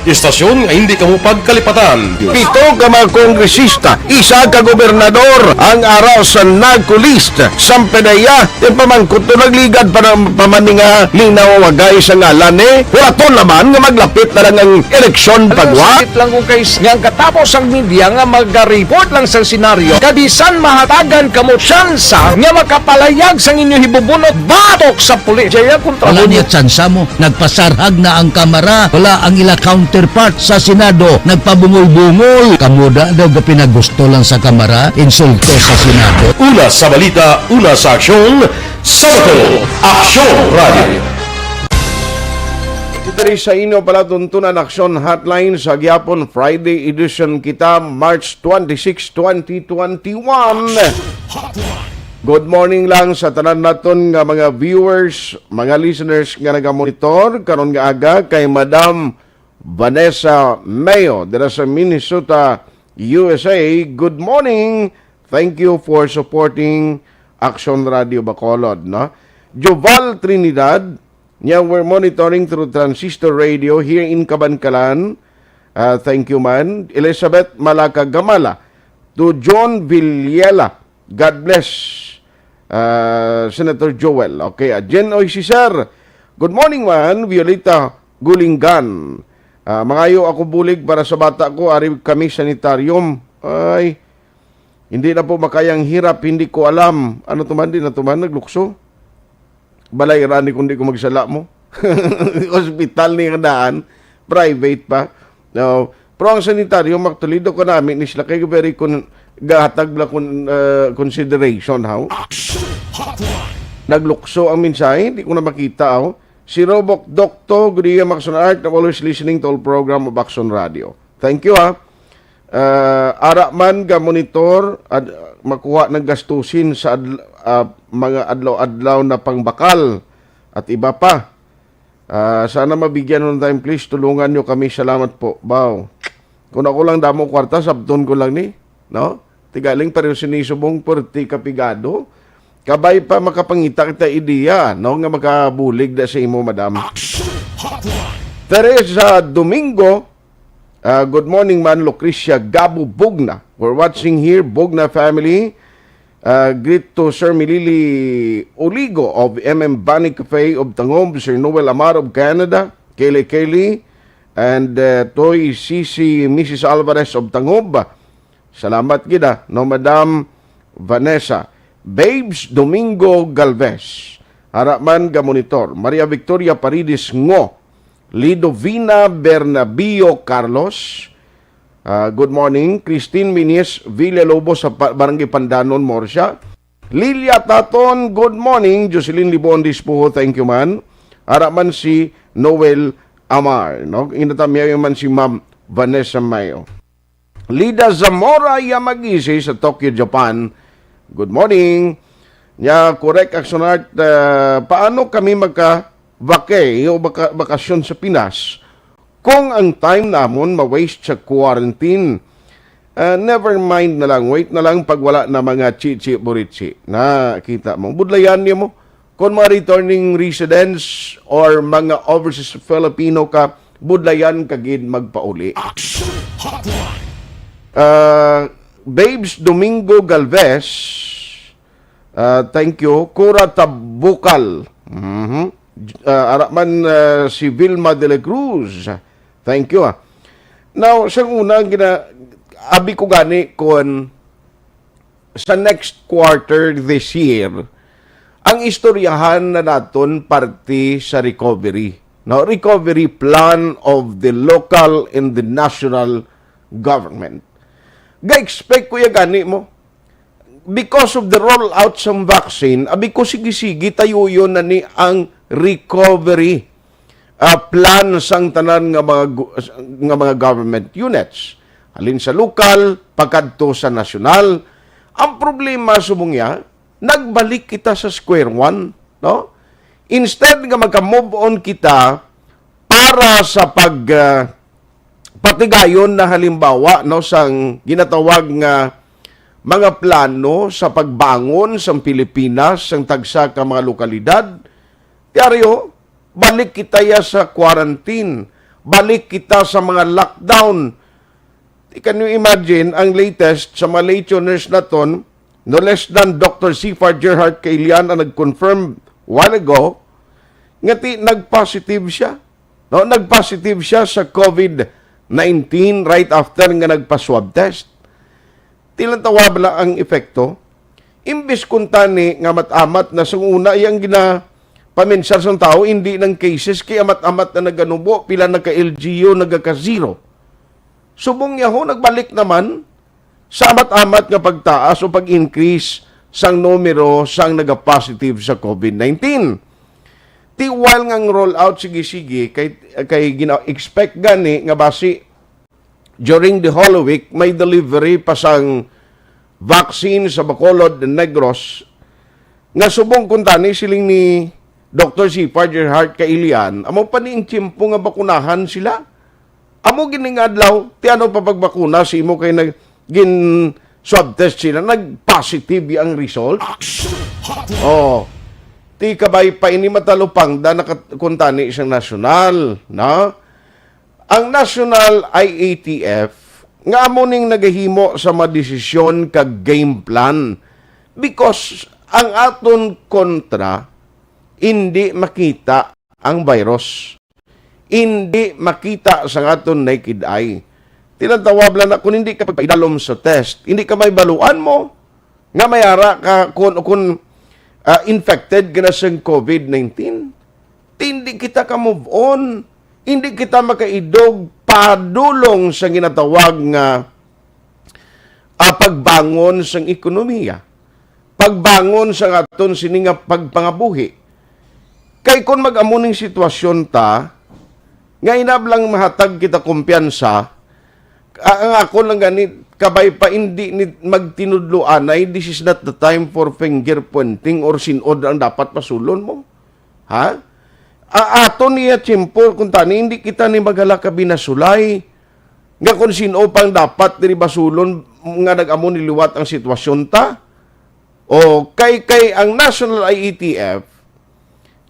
Istasyon nga hindi kamo pagkalipatan. Pito ka mga kongresista, isa ka gobernador ang ara sa NAGCO list. Sampedeya, ti pamangkot to nagligad pa ng pamaninga linawagay sa ngalan ni. Wala to naman nga maglapit na lang ang eleksyon pagwa. Sakit lang kung kay nga ang katapos ang media nga magariport lang sa senaryo. Kabisan mahatagan kamo tsansa nga makapalayag sang inyo hibubunot batok sa pulis. Jaya kontra Wala mo. Niya tsansa mo. Nagpasarhag na ang Kamara. Wala ang ila counterpart sa Senado. Nagpabungol-bungol. Kamo da daw ga pinagusto lang sa Kamara, insulto sa Senado. Una sa balita, una sa aksyon, sa Bato, Aksyon Radio. Diri sa inyo palatuntunan Aksyon Hotline sa gihapon, Friday edition kita, March twenty-six, twenty twenty-one. Good morning lang sa tanan naton nga mga viewers, mga listeners nga nagamonitor karon nga aga kay Madam Vanessa Mayo dira sa Minnesota, U S A. Good morning. Thank you for supporting Action Radio Bacolod, no? Joval Trinidad, niya, we're monitoring through transistor radio here in Kabankalan. Ah, thank you, man. Elizabeth Malaka Gamala, to John Villela. God bless, ah, Senator Joel. Okay, ah, Jen Oy Cesar. Good morning, man. Violeta Gulingan. Ah, mangayo ako bulig para sa bata ko. Ari kami sanitarium. Ay, hindi na po makayang hirap. Hindi ko alam. Ano to man, di na to man, naglukso. Balay ra ni kundi ko magsala mo. Hospital ni nga daan, private pa. No. Pero ang sanitarium, actually, do ko nami ni sila kay very kun gahatag bla kun, uh, consideration, how? Action Hotline. Naglukso ang mensahe, hindi ko na makita, oh. Si Robok Dokto, good day, Maxon Art, I'm always listening to all program of Action Radio. Thank you, ha. Ah, ara man ga monitor, ad-, makuha ng gastusin sa adl-, ah, mga adlaw-adlaw na pangbakal at iba pa. Ah, sana mabigyan ng time, please. Tulungan nyo kami. Salamat po. Baw. Kung ako lang damo kwarta, sabton ko lang ni, no? Tigaling pareho sini subong perti kapigado. Kabay pa makapangita kita ideya, no? Nga makabulig da sa imo, madam. Action Hotline. Teresa Domingo, ah, good morning, man. Lucrecia Gabo Bugna. We're watching here, Bugna family. Uh, greet to Sir Milili Oligo of M M Bani Cafe of Tangub, Sir Noel Amar of Canada, Kaylee Kaylee, and, uh, Toy Sisi, Missus Alvarez of Tangub. Salamat gid, ah, no, Madam Vanessa. Babes Domingo Galvez, ara man ga monitor. Maria Victoria Paredes Ngo, Lidovina Bernabio Carlos, ah, good morning. Christine Minis Villalobos sa pa-, Barangay Pandanon, Morsia. Lilia Taton, good morning. Jocelyn Libon Dispuho, thank you, man. Ara man si Noel Amar, no? Inatamyaw man si Ma'am Vanessa Mayo. Lida Zamora Yamagisi sa Tokyo, Japan, good morning. Nya, correct, Action Art, ah, paano kami magka-vacay o baka-, bakasyon sa Pinas kung ang time namon ma-waste sa quarantine? Ah, never mind na lang, wait na lang pag wala na mga chichi burichi. Nakita mo, budlayan niyo mo. Kung mga returning residents or mga overseas Filipino ka, budlayan ka gid magpauli. Action Hotline. Ah, Babes Domingo Galvez, ah, thank you. Cora Tabukal. Mhm. Ah, ara man, ah, si Vilma de la Cruz. Thank you, ah. Now, sa una, gina-, abi ko gani kon sa next quarter this year, ang istoryahan na naton parte sa recovery, no? Recovery plan of the local and the national government. Ga-expect ko ya gani mo, because of the rollout sang vaccine, abi ko, sige-sige, tayuyon na ni ang recovery, ah, plan sang tanan nga mga gu-, nga mga government units. Halin sa lokal, pakadto sa nasyonal. Ang problema, subong ya, nagbalik kita sa square one, no? Instead nga magka-move on kita para sa pag, ah, patigayon na halimbawa, no, sang ginatawag nga mga plano sa pagbangon sang Pilipinas, sang tagsa ka mga lokalidad, diaryo, balik kita ya sa quarantine, balik kita sa mga lockdown. Can you imagine ang latest sa mga lay tuners naton? No less than Doctor Sifar Gerhard Kailian ang nag-confirm while ago nga ti nag-positive siya. No, nag-positive siya sa COVID nineteen right after nga nagpa-swab test. Tilantawa bala ang epekto. Imbis kuntani nga amat-amat na sang una iyang ginapaminsar sang tawo, hindi nang cases kay amat-amat na naganubo, pila na ka L G U nagaka-zero. Subong yaho nagbalik naman sa amat-amat nga pagtaas o pag-increase sang numero sang nagapositive sa COVID nineteen. Ti while nga ang rollout sige-sige kay, kay gina-expect gani nga basi during the Holy Week may delivery pa sang vaccine sa Bacolod, Negros, nga subong kuntani siling ni Doctor Sifar Gerhard Kailian, amo pa ni ang tiyempo nga bakunahan sila. Amo gini nga adlaw, ti ano pa pagbakuna sa imo kay nag gin swab test sila, nag positive ang result. Oh. Ti kabay pa ini matalupangda na kat-, kuntani sang nasyonal, no? Ang National I A T F nga amo ning nagahimo sa mga desisyon kag game plan because ang aton kontra hindi makita ang virus. Hindi makita sa aton naked eye. Tinatawag lang na kung hindi ka pagpaidalom sa test, hindi ka may baluan mo nga may ara ka kung, kung ah, infected ka na sang COVID nineteen. Hindi kita ka move on. Hindi kita makaidog padulong sa ginatawag nga ah, pagbangon sang ekonomiya, pagbangon sang aton sini nga pagpangabuhi. Kay kon mag-amo ning sitwasyon ta, nga inablang mahatag kita kumpiyansa, a-, ang ako lang gani, kabay pa, hindi ni magtinudloanay, this is not the time for finger pointing or sin-od ang dapat pasulon mo. Ha? A-, ato niya tiyempo, kung tani, hindi kita ni magala ka binasulay. Nga kung sino pang dapat diri basulon nga nag-amo ni liwat ang sitwasyon ta? O kay, kay ang National I A T F,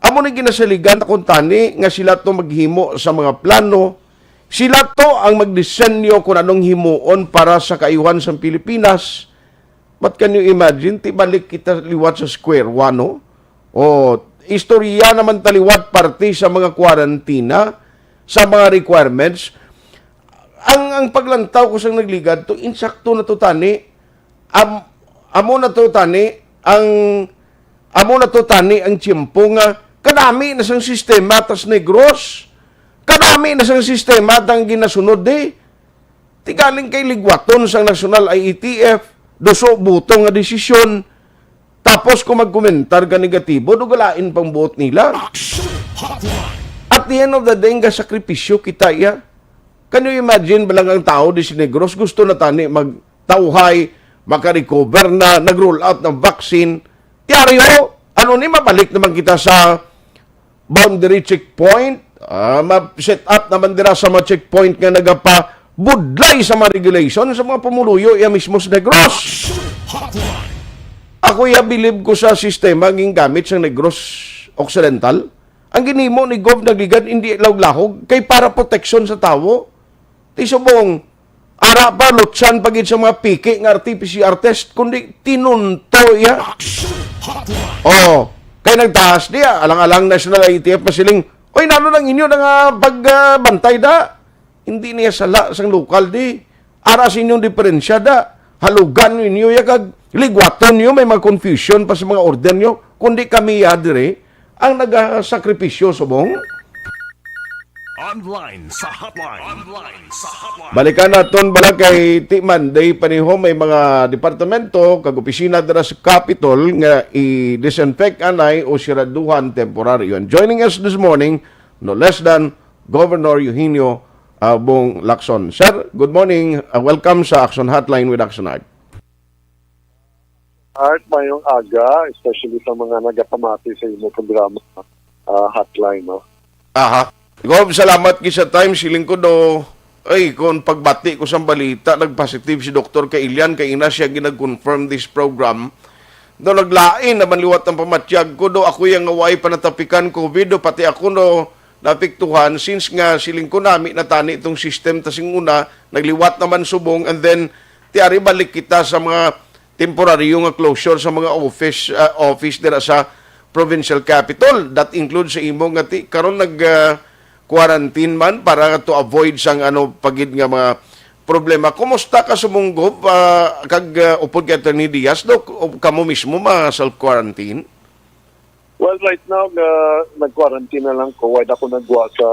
amo ni ginasaligan ta kung tani nga sila to maghimo sa mga plano, sila to ang magdisenyo kung anong himuon para sa kaayuhan sang Pilipinas. But can you imagine, ti balik kita liwat sa square one, no? O, istorya naman ta liwat parte sa mga kwarantina, sa mga requirements. Ang, ang paglantaw ko sang nagligad to, insakto na to tani, am-, amo na to tani, ang, amo na to tani ang tiyempo nga kadami na sang sistema tas Negros, kadami na sang sistema tang ginasunod di. Ti galing kay ligwaton sang National I A T F, duso buto nga desisyon. Tapos kung magkomentar ka negatibo, dugalain pang buot nila. Action Hotline. At the end of the day, nga sakripisyo kita iya. Can you imagine, balang ang tao di si Negros, gusto na tani magtawhay, makarecover na, nag-roll out ng vaccine. Tiaryo, ano ni, mabalik naman kita sa boundary checkpoint, ah, ma-set up naman dira sa mga checkpoint nga nagapabudlay sa mga regulation sa mga pumuluyo iya mismo sa Negros. Ako iya bilib ko sa sistema nga gingamit sa Negros Occidental. Ang ginhimo ni Gov Nagligad hindi lahog-lahog kay para proteksyon sa tawo. Ti subong, ara pa, lutsan pa gid sa mga piki nga R T P C R test, kundi tinunto iya. Action Hotline. Oh, kay nagtaas diya, alang-alang National I A T F masiling, "Oy, nano lang inyo na nga pag, ah, bantay da? Hindi niya sala sang lokal di. Ara sa inyong diferensya da. Halugan ninyo ya kag ligwaton niyo, may mga confusion pa sa mga order niyo. Kundi kami ya diri ang nagasakripisyo subong." Online sa hotline. Online sa hotline. Balikan naton bala kay ti Monday pa niho may mga departamento kag opisina dira sa Capitol nga i-disinfect anay o siraduhan temporaryo. And joining us this morning, no less than Governor Eugenio, ah, Bong Lacson. Sir, good morning. Ah, welcome sa Action Hotline with Action Art. Art, mayong aga, especially sa mga nagapamati sa imo programa, ah, hotline, no? Aha. Gov, salamat gid sa time. Siling ko do, Ay, kung pagbati ko sa balita, nag-positive si Doktor Kailian, kay ina siya ginag-confirm this program. Do naglain naman liwat ang pamatyag ko, do ako yang nga way panatapikan COVID, do pati ako no napiktuhan, since nga siling ko nami na tani itong system ta sing una, nagliwat naman subong, and then ti ari balik kita sa mga temporaryo nga closure sa mga office, ah, office dira sa provincial capital. That includes sa imo nga ti karon nag, ah, quarantine man para to avoid sang ano pagid nga mga problema. Kumusta ka subong, Gov, ah, kag, ah, upod kay Attorney Diaz, Dok? O kamo mismo ma self-quarantine? Well, right now, uh, nag-quarantine na lang ko. Wala ako nagwa sa,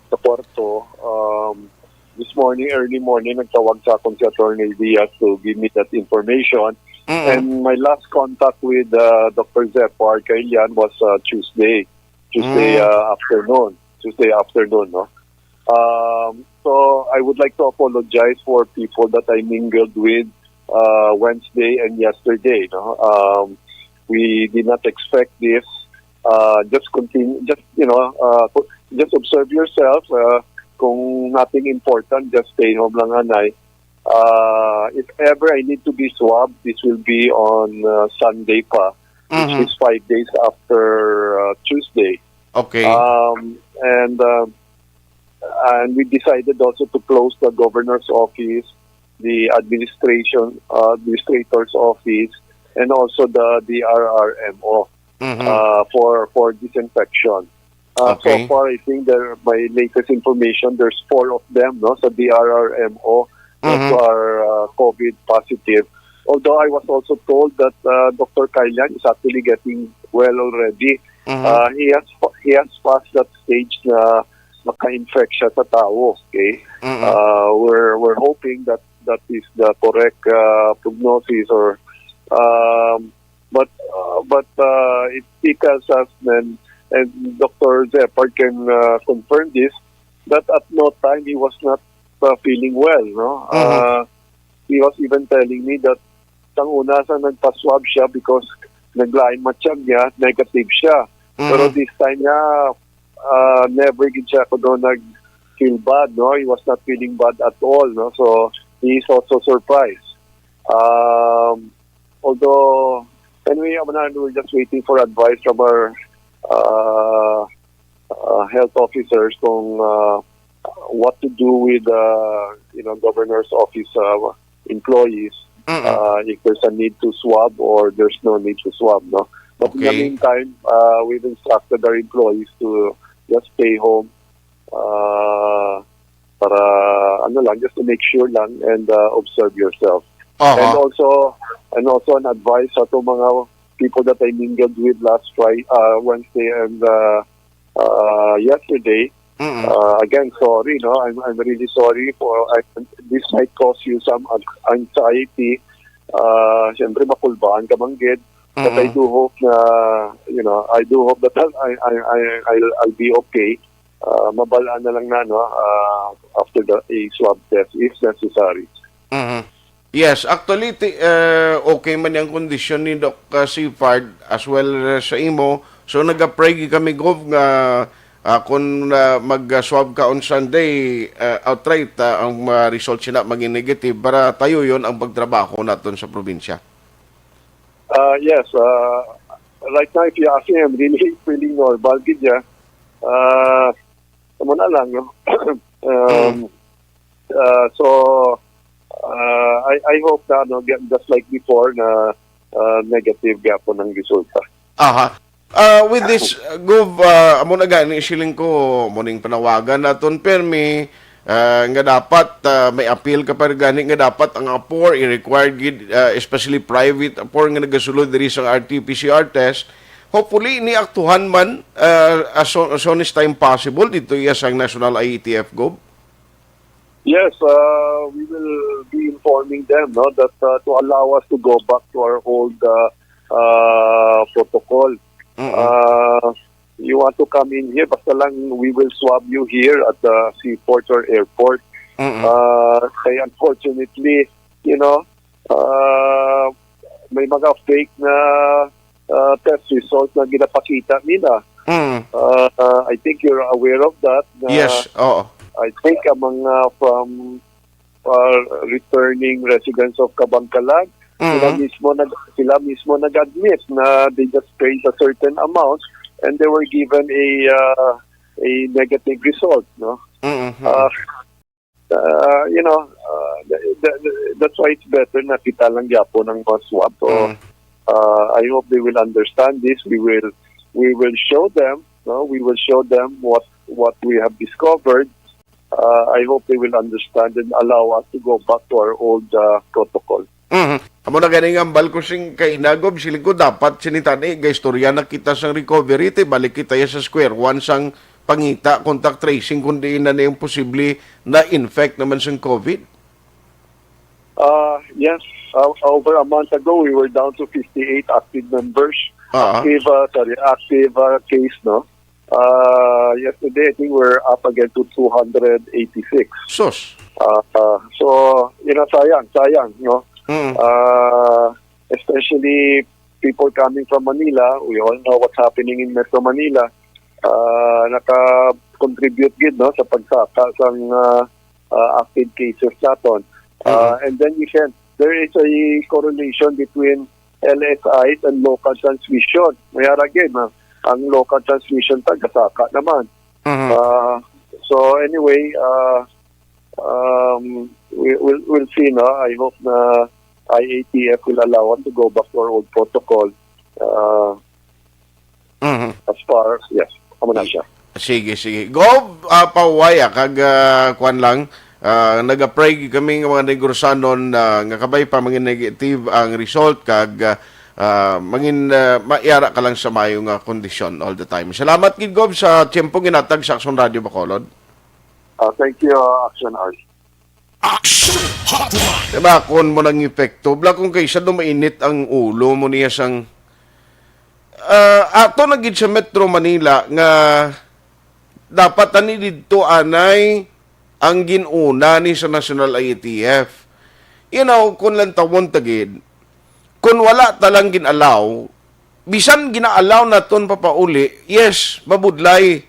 sa kwarto. Um, this morning, early morning, nagtawag sa akon si Attorney Diaz to give me that information. Mm-mm. And my last contact with uh, Doctor Zepar Kailian was uh, Tuesday. Tuesday Mm. uh, afternoon. Tuesday afternoon, no? Um, so I would like to apologize for people that I mingled with uh, Wednesday and yesterday. No, um, we did not expect this. Uh, just continue, just you know, uh, pu- just observe yourself. Uh, kung nothing important, just stay home lang, anay. Uh, if ever I need to be swabbed, this will be on uh, Sunday pa, which Mhm. is five days after uh, Tuesday. Okay. Um, and um, and we decided also to close the governor's office, the administration uh, administrator's office, and also the D R R M O Mhm. uh, for for disinfection. Uh, Okay. So far, I think there, my latest information, there's four of them, no, sa D R R M O that Mhm. are uh, COVID positive. Although I was also told that uh, Doctor Kailan is actually getting well already. Mhm. Uh, he has he has passed that stage na maka-infect siya sa tao. Okay. Mhm. Uh, we're we're hoping that that is the correct uh, prognosis or um, but uh, but uh, it, it tells us and and Doctor Zepard can uh, confirm this that at no time he was not uh, feeling well, no? Mhm. Uh, he was even telling me that sang una sa nagpa-swab siya because naglain matiyag niya, negative siya. Pero Mhm. this time niya, uh, never gid siya ako doon nag-feel bad, no? He was not feeling bad at all, no? So, he is also surprised. Um, although, anyway, amo na, we're just waiting for advice from our uh, uh, health officers kung uh, what to do with uh, you know governor's office uh, employees Mm-mm. uh, if there's a need to swab or there's no need to swab, no? But in the Okay. meantime, uh, we've instructed our employees to just stay home uh, para ano lang, just to make sure lang and uh, observe yourself. Aha. And also, and also an advice sa itong mga people that I mingled with last Friday, uh, Wednesday and uh, uh, yesterday. Mm-mm. Uh, again, sorry, no? I'm, I'm really sorry for I, this might cause you some an- anxiety. Uh, siyempre, makulbaan ka man gid. But I Mm-mm. do hope na, you know, I do hope that I, I, I, I'll, I'll be okay. Uh, mabalaan na lang na, no? Uh, after the a swab test, if necessary. Mhm. Yes, actually, ti, uh, okay man yung kondisyon ni Doc uh, Seaford as well uh, sa imo. So, nag-pray gid kami, Gov, nga uh, kung uh, mag-swab ka on Sunday, uh, outright uh, ang uh, result sina maging negative para tayo yon ang pagtrabaho naton sa probinsya. Uh, yes, uh, right now, if you ask me, I'm really feeling normal gid ya. Uh, amo na lang, no? Um, uh, so, uh, I, I hope na, no, ge- just like before, na uh, negative gyapon ang resulta. Aha. Uh, with this, uh, Gov, uh, amo na gani siling ko, muning panawagan naton permi, uh, nga dapat uh, may appeal ka pa gani nga dapat ang apor i-required gid, uh, especially private apor nga nagasulod diri sa R T P C R test. Hopefully, ni aktuhan man uh, as, soon, as soon as time possible dito iya sang National I E T F, Gov. Yes, uh, we will be informing them, no, that uh, to allow us to go back to our old uh, uh, protocol. Mm-mm. Uh, you want to come in here, basta lang we will swab you here at the seaport or airport. Mm-mm. Uh, kaya unfortunately, you know, uh, may mga fake na uh, test results na ginapakita nila. Mm. Uh, uh, I think you're aware of that. Na Yes, oo. I think among, uh, from, uh, returning residents of Kabankalag, sila Mhm. mismo nag-, sila mismo nag-admit na they just paid a certain amount and they were given a, uh, a negative result, no? Mhm. Uh, uh, you know, uh, th-, th-, that's why it's better na kita lang gyapon ang ma-swab. So, Mm. uh, I hope they will understand this. We will, we will show them, no? We will show them what, what we have discovered. Uh, I hope they will understand and allow us to go back to our old, uh, protocol. Mhm. Amo na gani nga hambal ko sing kainagob, siling ko dapat sini tani, gaistorya na kita sang recovery, ti balik kita ya sa square one sang pangita, contact tracing, kung diin na niyang posible na infect naman sang COVID. Uh, yes, uh, over a month ago, we were down to fifty-eight active members. Ah. Active, uh, sorry, active, uh, case, no? Uh, yesterday, I think we're up again to two hundred eighty-six. Sus. Uh, uh, so, you know, sayang, sayang, no? Mm. Uh, especially people coming from Manila, we all know what's happening in Metro Manila. Uh, naka-contribute gid, no, sa pagsaka sang, uh, uh, active cases naton. Uh, Mhm. And then you can, there is a correlation between L S Is and local transmission. May ara gid, ah, ang local transmission tagasaka naman. Mhm. Uh, so anyway, uh, um, we, we'll, we'll see, no? I hope na I A T F will allow us to go back to our old protocol. Uh, Mhm. As far, yes, amo na siya. Sige, sige. Gov, ah, pahuway, ah, kag, ah, kuwan lang, ah, nag-pray kami nga mga Negrosanon, ah, nga kabay pa mangin negative ang result, kag, ah, ah, mangin, ah, maiara ka lang sa mayo nga kondisyon all the time. Salamat gid, Gov, sa tiyempo ginatag sa Aksyon Radio Bacolod. Ah, thank you, ah, Action Art. Action Hotline. Diba, kung mo nang epekto, bla kung kaysa dumainit ang ulo mo niya sang, ah, ato na gid sa Metro Manila nga dapat ani didto anay ang gin-una ni sa National I A T F. You know, kung lantawon ta gid, kung wala ta lang gin-allow, bisan gina-allow naton papauli, yes, mabudlay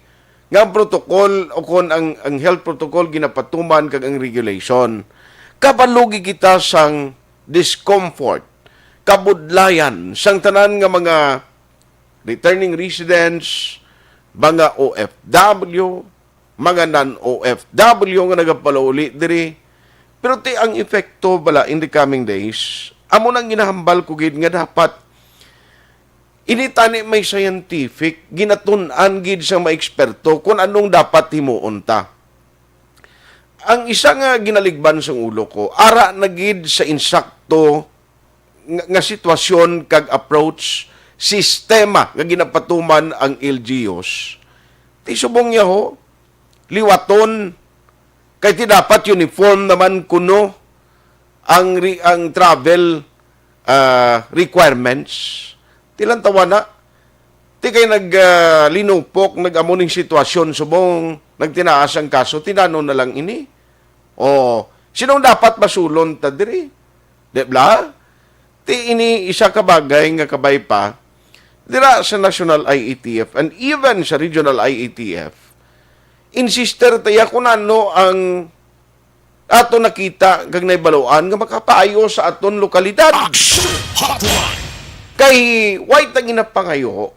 nga ang protocol o kon ang, ang health protocol ginapatuman kag ang regulation. Kabalugi kita sang discomfort, kabudlayan sang tanan nga mga returning residents, mga O F W, mga non-O F W nga nagapalauli diri. Pero ti ang epekto bala in the coming days, amo nang ginahambal ko gid nga dapat ini tani may scientific, ginatun-an gid sang mga eksperto kung anong dapat himuon ta. Ang isa nga ginaligban sang ulo ko, ara na gid sa insakto nga, nga sitwasyon kag approach, sistema nga ginapatuman ang L G Us. Ti subong niya ho, liwaton, kay ti dapat uniform naman kuno ang re-, ang travel, ah, requirements. Ti lang tawana. Ti kay nag, ah, linupok, nag-amo ning sitwasyon subong nagtinaas ang kaso, tinano na lang ini. O, sinong dapat masulon ta diri? Di bla? Ti ini isa ka bagay nga kabay pa, dira sa National I A T F and even sa Regional I A T F, insister ta ya kung ano ang ato nakita kag nahibaluan nga makapaayo sa aton lokalidad. Action Hotline. Kay why ta ginapangayo?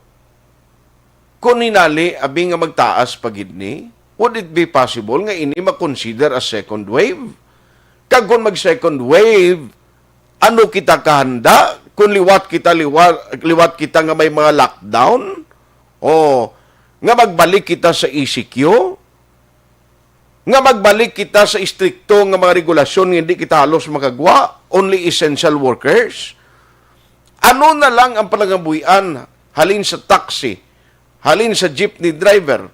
Kung hinali, abi nga magtaas pa gid ni, would it be possible nga ini ma-consider as second wave? Kag kung mag-second wave, ano kita kahanda? Kung liwat kita, liwa-, liwat kita nga may mga lockdown? O nga magbalik kita sa E C Q? Nga magbalik kita sa istrikto nga mga regulasyon nga hindi kita halos makagwa, only essential workers? Ano na lang ang panangabuhian halin sa taxi, halin sa jeepney driver?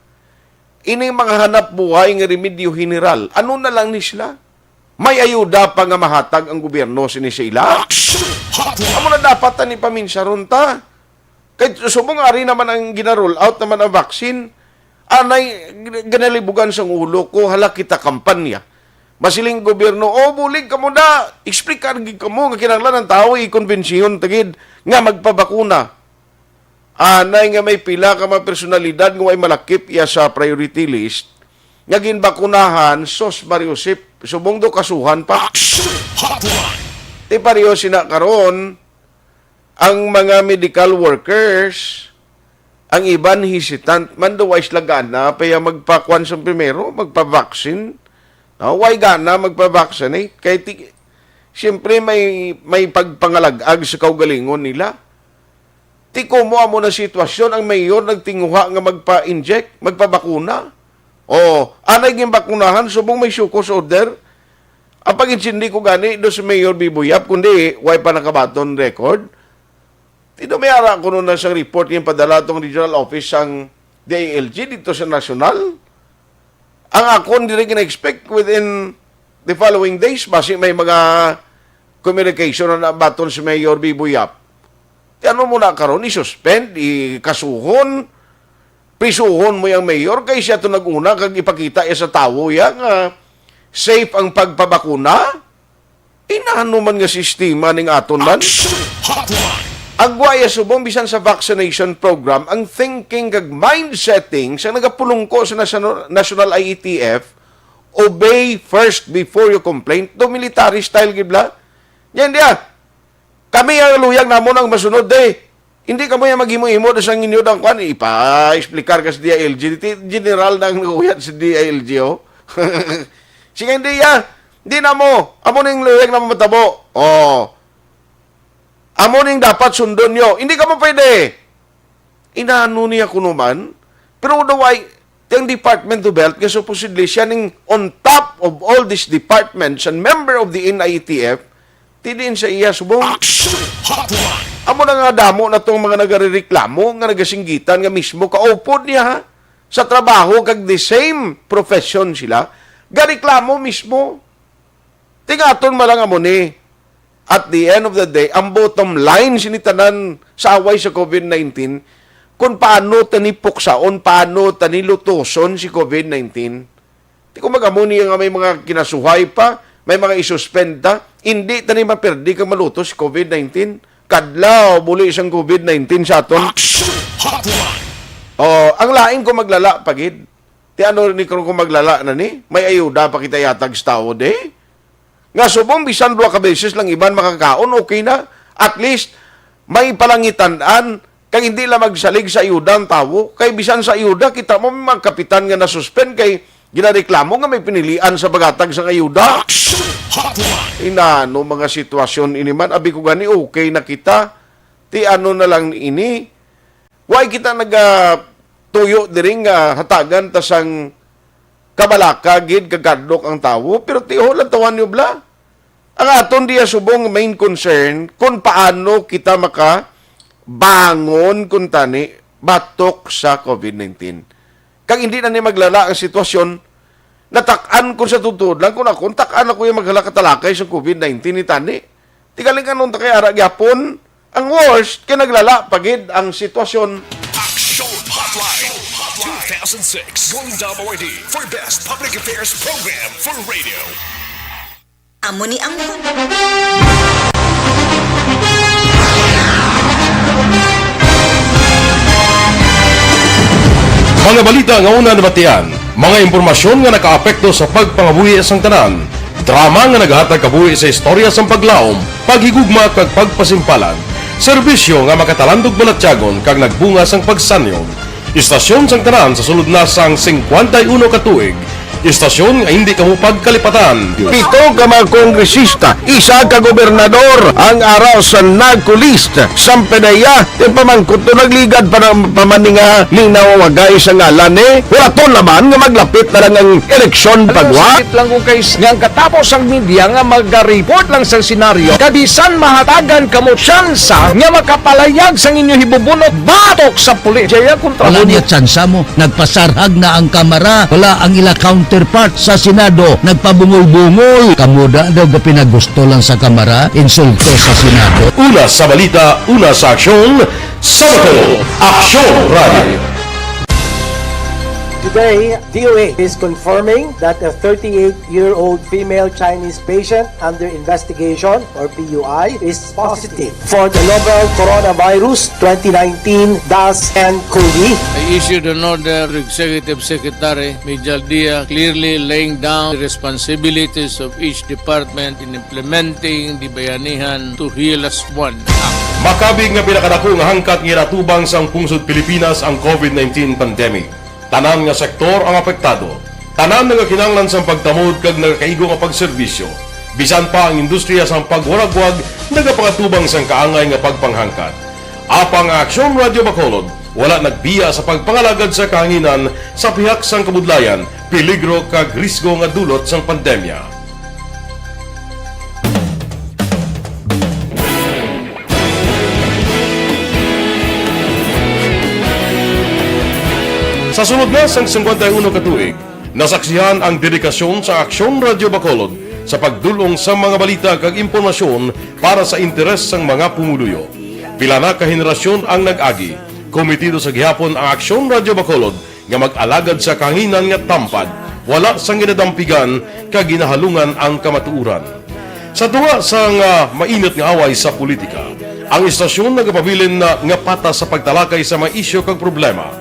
Ining mga hanap buhay nga remedyo general, ano na lang ni sila? May ayuda pa nga mahatag ang gobyerno sini sa ila? Action Hotline. Amo na dapat ani paminsaron ta. Kay subong ari naman ang gina-roll out naman ang vaccine. Anay, ginalibugan sang ulo ko, hala kita kampanya. Masiling gobyerno, "O, bulig kamo na, explicar gid kamo nga kinahanglan ang tawo i-convince-hon ta gid nga magpabakuna." Anay nga may pila ka mga personalidad nga way malakip iya sa priority list, nga ginbakunahan, sus, Mario Sip, subong do kasuhan pa. Action Hotline. Ti pareho sina karon, ang mga medical workers, ang iban hesitant man, do way sila gana pa ya magpakuan sa primero, magpa-vaccine. No, way gana magpa-vaccinate. Kay ti-, siyempre may, may pagpangalag-ag sa kaugalingon nila. Ti kumo amo na sitwasyon, ang mayor nagtinguha nga magpa-inject, magpabakuna. O, anay ginbakunahan, subong may show cause order. Ang pag-intindi ko gani do si Mayor Bibo Yap, kundi way pa nakabaton record. Ti do may ara kuno na sang report nga padala tong regional office sang D I L G dito sa national. Ang akon diri gina-expect within the following days, basi may mga communication na nabaton si Mayor Bibo Yap. Ti ano mo na karon, i-suspend, ikasuhon, prisuhon mo yang mayor kay siya to nag-una kag ipakita iya sa tawo ya nga safe ang pagpabakuna? Inano man nga sistema ning aton man? Action Hotline. Agwa ya subong bisan sa vaccination program, ang thinking kag mind setting sa nagapulungko sa national, national I E T F, obey first before you complain. Do military style gid bala. Yan diya. Kami ang luyag namon ang masunod, eh. Hindi kamo yang maghimo-himo da sang inyo dang kwan. Ipa-explicar ka sa D I L G. Ti-, general na ang naguyat sa D I L G, oh. Sige, hindi ya. Hindi na mo. Amo ning luyag na matabo. Oh. Amo ning dapat sundon nyo. Hindi kamo pwede. Inano niya kuno man? Pero daw ay, ang Department of Health, nga supposedly siya ning on top of all these departments and member of the N I E T F, ti diin sa iya subong. Action Hotline. Amo na nga damo na tong mga nagarereklamo nga nagasinggitan nga mismo kaupod niya, ha? Sa trabaho kag the same profession sila, gareklamo mismo. Tingaton man lang amo ni. At the end of the day, ang bottom line sini tanan sa away sa COVID nineteen, kung paano tani puksaon, paano tani lutuson si COVID nineteen. Ti kung mag-amo niya nga may mga kinasuhay pa, may mga isuspend ta, hindi tani mapirdi kag malutos si COVID nineteen. Kadlaw, buli sang COVID nineteen sa aton. Action Hotline. Oh, ang lain ko maglala pa gid. Ti ano ni kung, kung maglala na ni? May ayuda pa kita yatag sa tawo, di? Nga subong bisan duha ka beses lang iban makakaon, okay na. At least, may palangitan-an, kay hindi lang magsalig sa ayuda ang tawo. Kay bisan sa ayuda, kita mo may mga kapitan nga nasuspend kay ginareklamo nga may pinilian sa paghatag sang ayuda. Action Hotline. Inano mga sitwasyon ini man? Abi ko gani, okay na kita. Ti ano na lang ini? Why kita nagatuyo diri nga hatagan ta sang kabalaka gid kag kadlok ang tawo, pero tiho lang tawhan niyo bala. Ang aton diya subong main concern kung paano kita maka bangon kung tani batok sa COVID nineteen. Kag hindi na ni maglala ang sitwasyon, natak-an ko sa tutuod lang, kung ako, tak-an ako yung maghalakatalakay sa COVID nineteen ni tani. Tigaling anong takay ara gyapon, ang worst, kay naglala pa gid ang sitwasyon. Action Hotline two thousand six Golden Dome Awardee for Best Public Affairs Program for Radio. Amo ni ang mga balita nga una nabatian, mga impormasyon nga nakaapekto sa pagpangabuhi sang tanan, drama nga nagahatag kabuhi sa istorya sang paglaom, paghigugma kag pagpasimpalan, serbisyo nga makatalandog balatyagon kag nagbunga sang pagsanyog. Istasyon sang tanan sa sulod na sang singkwenta y uno ka tuig. Istasyon nga hindi kamo pagkalipatan. Pito ka mga kongresista, isa ka gobernador ang ara sa NAGCO list. Sampanaya, ti pamangkot to nagligad pa na, pa man ni nga linaw wagay sa ngalan ni. Wala to naman nga maglapit na lang ang eleksyon. Alam mo, pagwa. Sakit lang kung kay s-, nga ang katapos ang media nga magariport lang sa senaryo. Kabisan mahatagan kamo tsansa nga makapalayag sang inyo hibubunot batok sa pulis. Jaya kontra. Wala niya tsansa mo. Nagpasarhag na ang kamara. Wala ang ila counterpart sa Senado. Nagpabungol-bungol. Kamuda daw ga pinagusto lang sa kamara. Insulto sa Senado. Una sa balita, una sa aksyon, sa Bato, Aksyon Radio. Today, D O H is confirming that a thirty-eight-year-old female Chinese patient under investigation, or P U I, is positive for the novel coronavirus twenty nineteen dash N cov. I issued an order to Executive Secretary Mijal Dia, clearly laying down the responsibilities of each department in implementing the Bayanihan to Heal Us One Act. Makabig nga pinakadako nga hangkat nga ginatubang sang pungsod Pilipinas ang covid nineteen pandemic. Tanan nga sektor ang apektado. Tanan nagakinahanglan sang pagtamod kag nagakaigo nga pagserbisyo. Bisan pa ang industriya sang pagwaragwag nagapangatubang sang kaangay nga pagpanghangkat. Apang ang Aksyon Radyo Bacolod wala nagbiya sa pagpangalagad sa kahanginan sa pihak sang kabudlayan, peligro kag risgo nga dulot sang pandemya. Sa sulod na sang singkwenta y uno ka tuig, nasaksihan ang dedikasyon sa Aksyon Radyo Bacolod sa pagdul-ong sa mga balita kag impormasyon para sa interes sang mga pumuluyo. Pila na ka henerasyon ang nag-agi. Komitido sa gihapon ang Aksyon Radyo Bacolod nga mag-alagad sa kahanginan nga tampad, wala sang ginadampigan kag ginahalungan ang kamatuoran. Sa tunga sang, ah, mainit nga away sa politika, ang istasyon nagapabilin na nga patas sa pagtalakay sa mga isyu kag problema.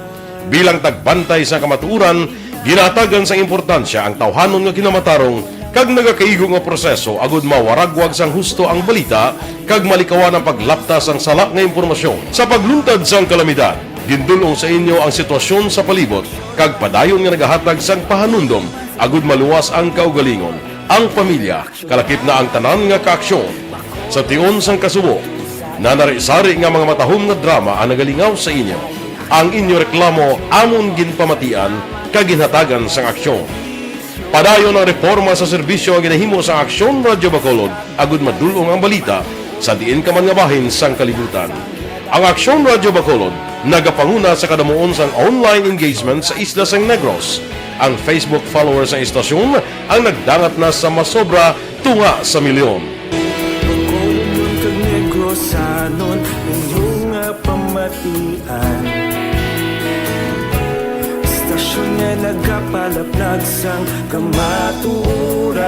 Bilang tagbantay sa kamatuoran, ginahatagan sang importansya ang tawhanon nga kinamatarong kag nagakaigo nga proseso agud mawaragwag sang husto ang balita kag malikawan ang paglapta sang sala nga impormasyon. Sa pagluntad sang kalamidad, gindul-ong sa inyo ang sitwasyon sa palibot kag padayon nga nagahatag sang pahanumdom agud maluwas ang kaugalingon, ang pamilya, kalakip na ang tanan nga kaaksyon. Sa tion sang kasubo, nanari-sari nga mga matahom nga drama ang nagalingaw sa inyo. Ang inyo reklamo amon ginpamatian kag ginhatagan sang aksyon. Padayon ang reporma sa serbisyo nga ginahimo sa Aksyon Radyo Bacolod agud madul-ong ang balita sa diin ka man nga bahin sang kalibutan. Ang Aksyon Radyo Bacolod nagapanguna sa kadamuon sang online engagement sa isla sang Negros. Ang Facebook followers sang istasyon ang nagdangat na sa masobra tunga sa milyon. Bacolodnon kag Negrosanon, inyo nga pamatian. Istasyon nga nagapalaplag sang kamatuoran.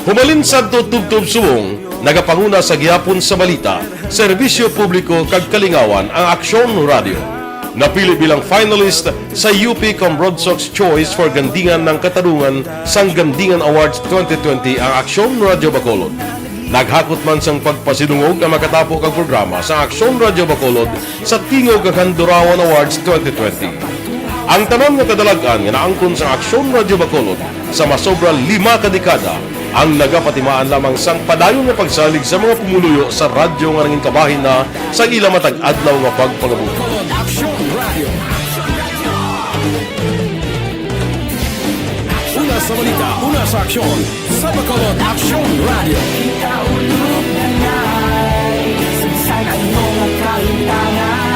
Humalin sadto tubtob subong, nagapanguna sa gihapon sa balita, serbisyo publiko kag kalingawan ang Aksyon Radio. Napili bilang finalist sa U P Cambronsox Choice for Gandingan ng Katarungan sang Gandingan Awards twenty twenty ang Aksyon Radio Bacolod. Naghakot man sang pagpasidungog ang makatapo kag programa sa Aksyon Radio Bacolod sa Tingog kag Handurawan Awards twenty twenty. Ang tanan nga kadalag-an nga naangkon sang Aksyon Radio Bacolod sa masobra lima ka dekada ang nagapatimaan lamang sang padayon nga pagsalig sa mga pumuluyo sa radyo nga nangin kabahin na sa ila matag adlaw nga pagpangabuhi. Aksyon Radio. Una sa balita, una sa aksyon, sa Bacolod Aksyon Radio. Kita ulog na nai, sa bisan ano nga kahintangan,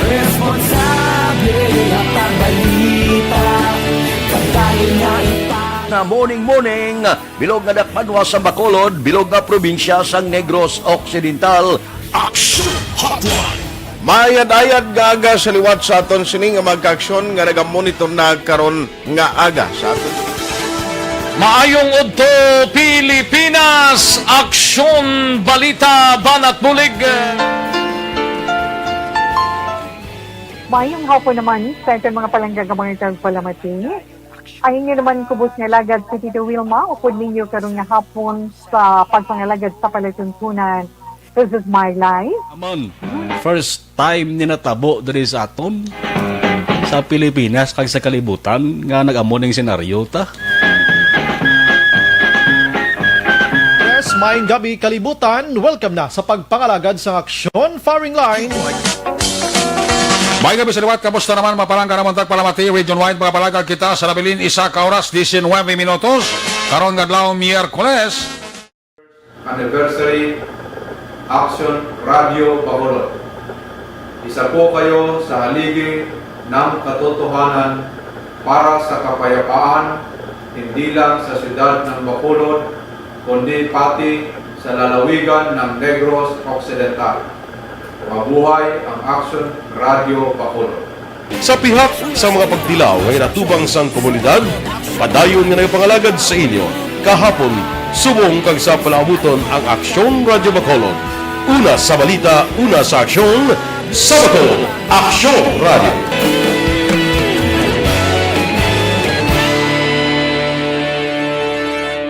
responsable nga pagbalita, kadali nga ipa- Nga morning, morning. Bilog nga dakbanwa sang Bacolod, bilog nga probinsya sang Negros Occidental. Action Hotline. Maayad-ayad nga aga sa liwat sa aton sini nga mga kaaksyon nga nagamonitor na karon nga aga sa aton. Maayong udto, Pilipinas! Aksyon, balita, banat bulig. Mayong hapon naman sa aton mga palangga nga mga tagpalamati. Ang inyo naman kubos nga alagad si Tito Wilma, upod ninyo karon nga hapon sa pagpangalagad sa palatuntunan. This is my life. Amon, first time ni natabo diri sa aton, sa Pilipinas kag sa kalibutan nga nag-amo ning senaryo ta. Yes, maayong gabi, kalibutan. Welcome na sa pagpangalagad sa Aksyon Firing Line. Maayong gabi sa liwat, kamusta naman, mga palangga namon tagpalamati, region-wide, mga palangga kita sa nabilin, isa ka oras, diecinuebe minutos, karon nga adlaw, Miyerkules. Anniversary, Aksyon Radio Bacolod. Isa po kayo sa haligi ng katotohanan para sa kapayapaan, hindi lang sa siyudad ng Bacolod, kundi pati sa lalawigan ng Negros Occidental. Mabuhay ang Aksyon Radyo Bacolod. Sa pihak sa mga pagtilaw nga ginatubang sang komunidad, padayon nga nagapangalagad sa inyo kahapon, subong kag sa palaabuton ang Aksyon Radyo Bacolod. Una sa balita, una sa aksyon, sa Bacolod, Aksyon Radyo.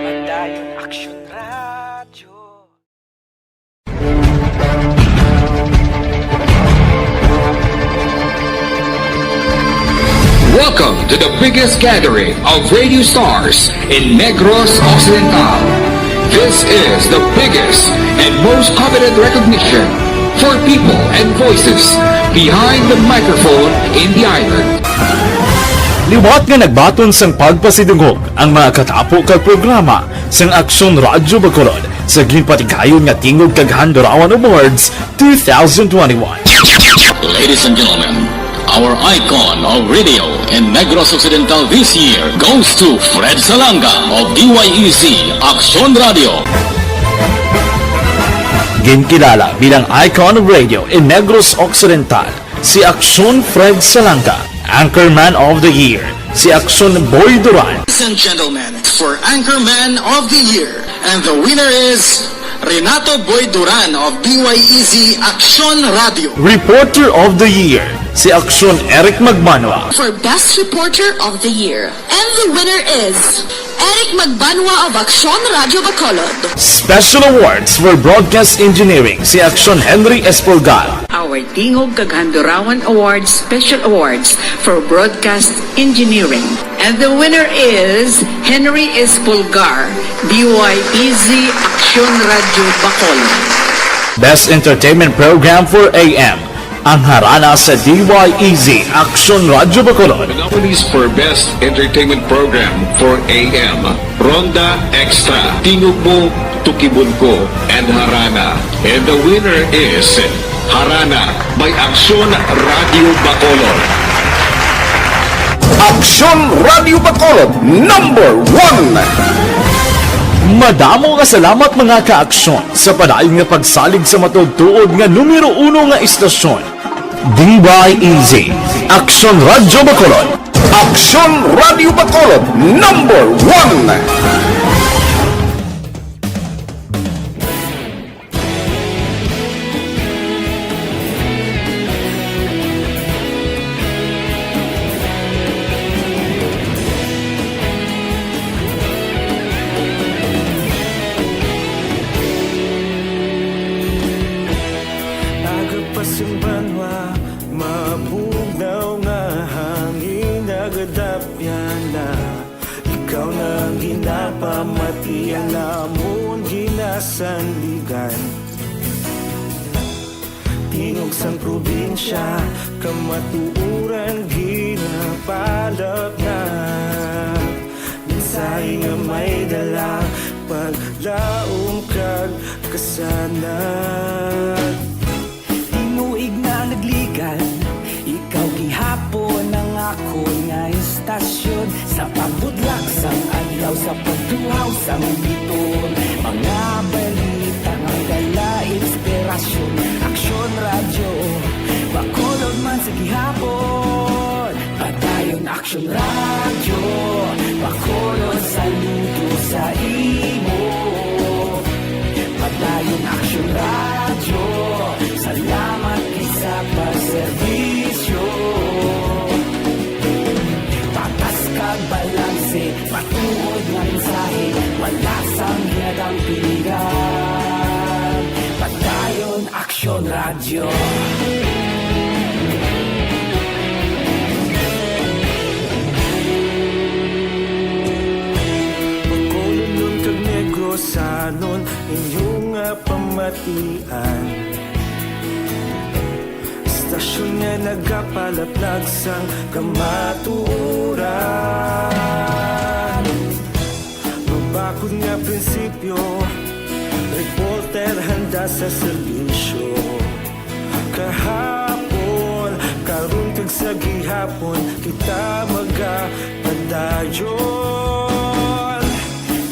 Padayon Aksyon Radyo. Welcome to the biggest gathering of radio stars in Negros Occidental. This is the biggest and most coveted recognition for people and voices behind the microphone in the island. Liwat nga nagbaton sang pagpasidungog ang mga katapo kag programa sang Aksyon Radyo Bacolod sa ginpatigayon nga Tingog kag Handurawan Awards two thousand twenty-one. Ladies and gentlemen, our icon of radio in Negros Occidental this year goes to Fred Salanga of D Y E Z Aksyon Radyo. Ginkilala bilang icon of radio in Negros Occidental si Aksyon Fred Salanga, Anchorman of the Year, si Aksyon Boy Duran. Ladies and gentlemen, for Anchorman of the Year, and the winner is Renato Boy Duran of D Y E Z Aksyon Radyo. Reporter of the Year, si Aksyon Eric Magmanwa. For Best Reporter of the Year, and the winner is Eric Magbanwa of Aksyon Radyo Bacolod. Special Awards for Broadcast Engineering, si Aksyon Henry Espolgar. Our Tingog kag Handurawan Awards Special Awards for Broadcast Engineering. And the winner is Henry Espolgar, D Y E Z Aksyon Radyo Bacolod. Best Entertainment Program for A M, ang harana sa D Y E Z Aksyon Radyo Bacolod. The nominees for Best Entertainment Program for A M, Ronda Extra, Tingog Mo, Tukibon Ko, and Harana. And the winner is Harana by Aksyon Radyo Bacolod. Aksyon Radyo Bacolod, number one. Madamo nga salamat, mga ka-aksyon, sa padayon nga pagsalig sa matuod-tuod nga numero uno nga istasyon. D Y E Z, Aksyon Radyo Bacolod. Aksyon Radyo Bacolod, number one. Aga pa sing banwa, mabugnaw nga hangin nagadapyan na. Ikaw na ang ginapamatian namon ginasandigan. Tingog sang probinsya, kamatuoran ginapalapnag. Mensahe nga may dala, paglaom kag kasanag. Tinuig na nagligan, ikaw gihapon ang akon nga istasyon. Sa pagbutlak sang adlaw, sa pagtuhaw sang biton, mga balita nga dala inspirasyon. Aksyon Radyo Bacolod man sa gihapon. Padayon Aksyon Radyo Bacolod, saludo sa imo. Padayon Aksyon Radyo, salamat gid sa pagserbisyo. Patas kag balanse, matuod nga mensahe, wala sang ginadampigan. Padayon Aksyon Radyo. Bacolodnon kag Negrosanon, inyo nga pamatian. Istasyon nga nagapalapnag sang kamatuoran. Mabakod nga prinsipyo, reporter handa sa serbisyo. Kahapon, karon kag sa gihapon, kita magapadayon.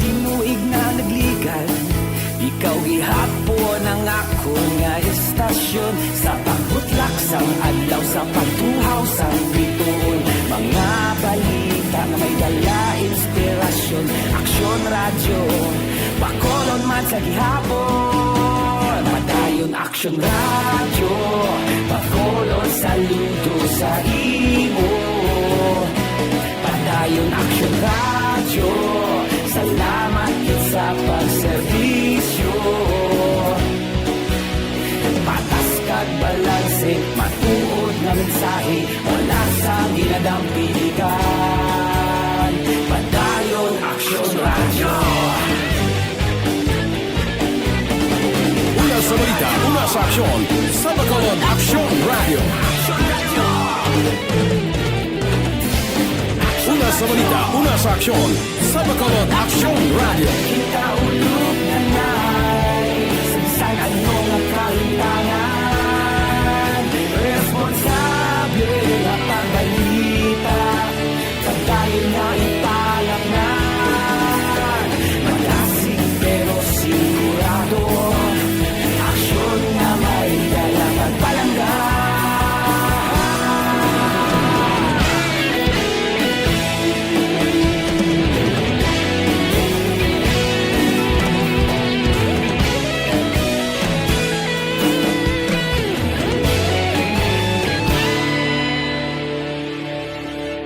Tinuig na nagligan, ikaw gihapon ang akon nga istasyon. Sa pagbutlak sang adlaw, sa pagtuhaw sang bituon, mga balita nga may dala inspirasyon. Aksyon Radyo, Bacolod man sa gihapon. Padayon Aksyon Radyo, Bacolod saludo sa imo. Padayon Aksyon Radyo, salamat gid sa pagserbisyo. Patas kag balanse, matuod nga mensahe, wala sang ginadampigan. Padayon Aksyon Radyo. Una sa balita, una sa aksyon, sa Bacolod Aksyon Radyo. Una sa balita, una sa aksyon, sa Bacolod Aksyon Radyo. Kita ulog na nai, sa bisan ano nga kahintangan, responsable nga pagbalita, padayon nga ipalapnan. Malasig pero sigurado, aksyon nga may dala pagpalangga.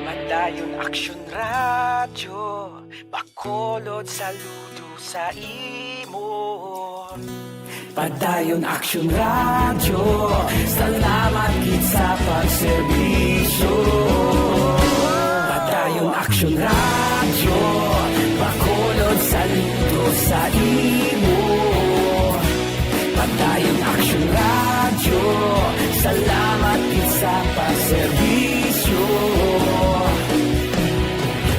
Padayon Aksyon Radyo, Bacolod saludo sa imo. Padayon Aksyon Radyo, salamat gid sa pagserbisyo. Padayon Aksyon Radyo, Bacolod saludo sa imo. Padayon Aksyon Radyo, salamat gid sa pagserbisyo.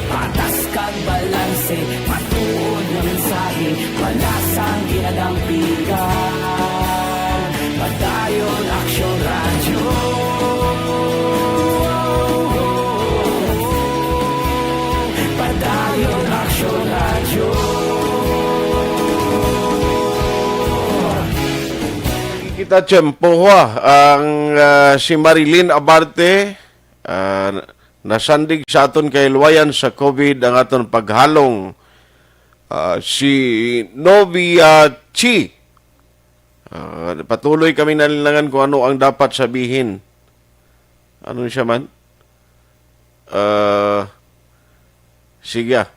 Patas kag balanse, matuod nga mensahe, wala sang ginadampigan. Padayon Aksyon Radyo. Padayon Aksyon Radyo. Kita tiyempo, ha, ang, ah, si Marilyn Abarte, ah, nasandig sa aton kahilwayan sa COVID ang aton paghalong, ah, si Novia Chi. Ah, patuloy kami nalinlangan kung ano ang dapat sabihin. Ano siya man? Ah, sige, ah.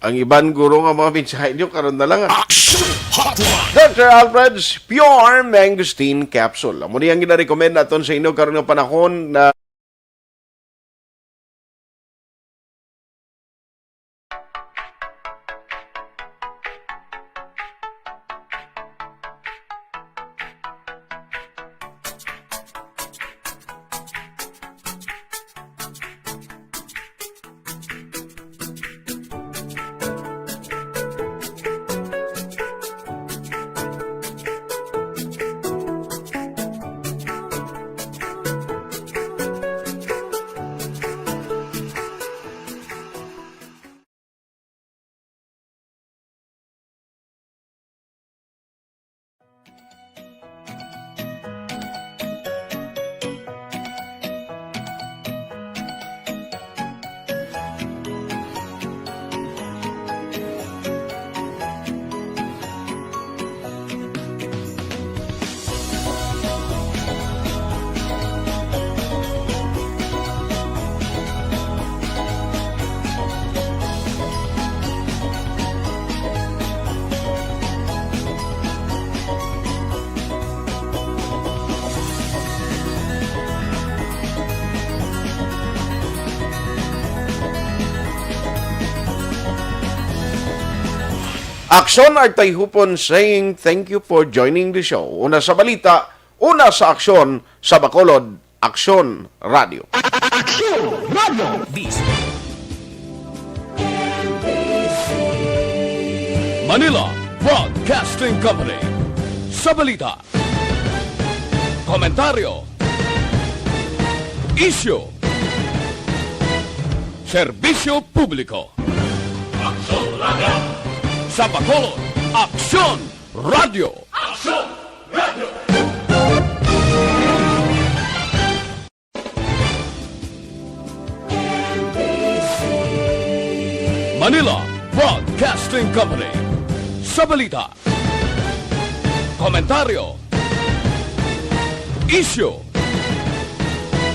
Ang iban guro nga mga mensahe niyo karon na lang, ah. Action Hotline. Doctor Alfred's Pure Mangosteen Capsule. Amo ni ang ginarekomend naton sa inyo karon nga panahon na Aksyon Artay Hupon saying thank you for joining the show. Una sa balita, una sa aksyon sa Bacolod, Aksyon Radio. Aksyon Radio. This Manila Broadcasting Company. Sa balita, komentaryo, isyu, serbisyo publiko. Aksyon Radio. Sa Bacolod, Aksyon Radio. Aksyon Radio. Manila Broadcasting Company. Sa balita, komentaryo, isyu,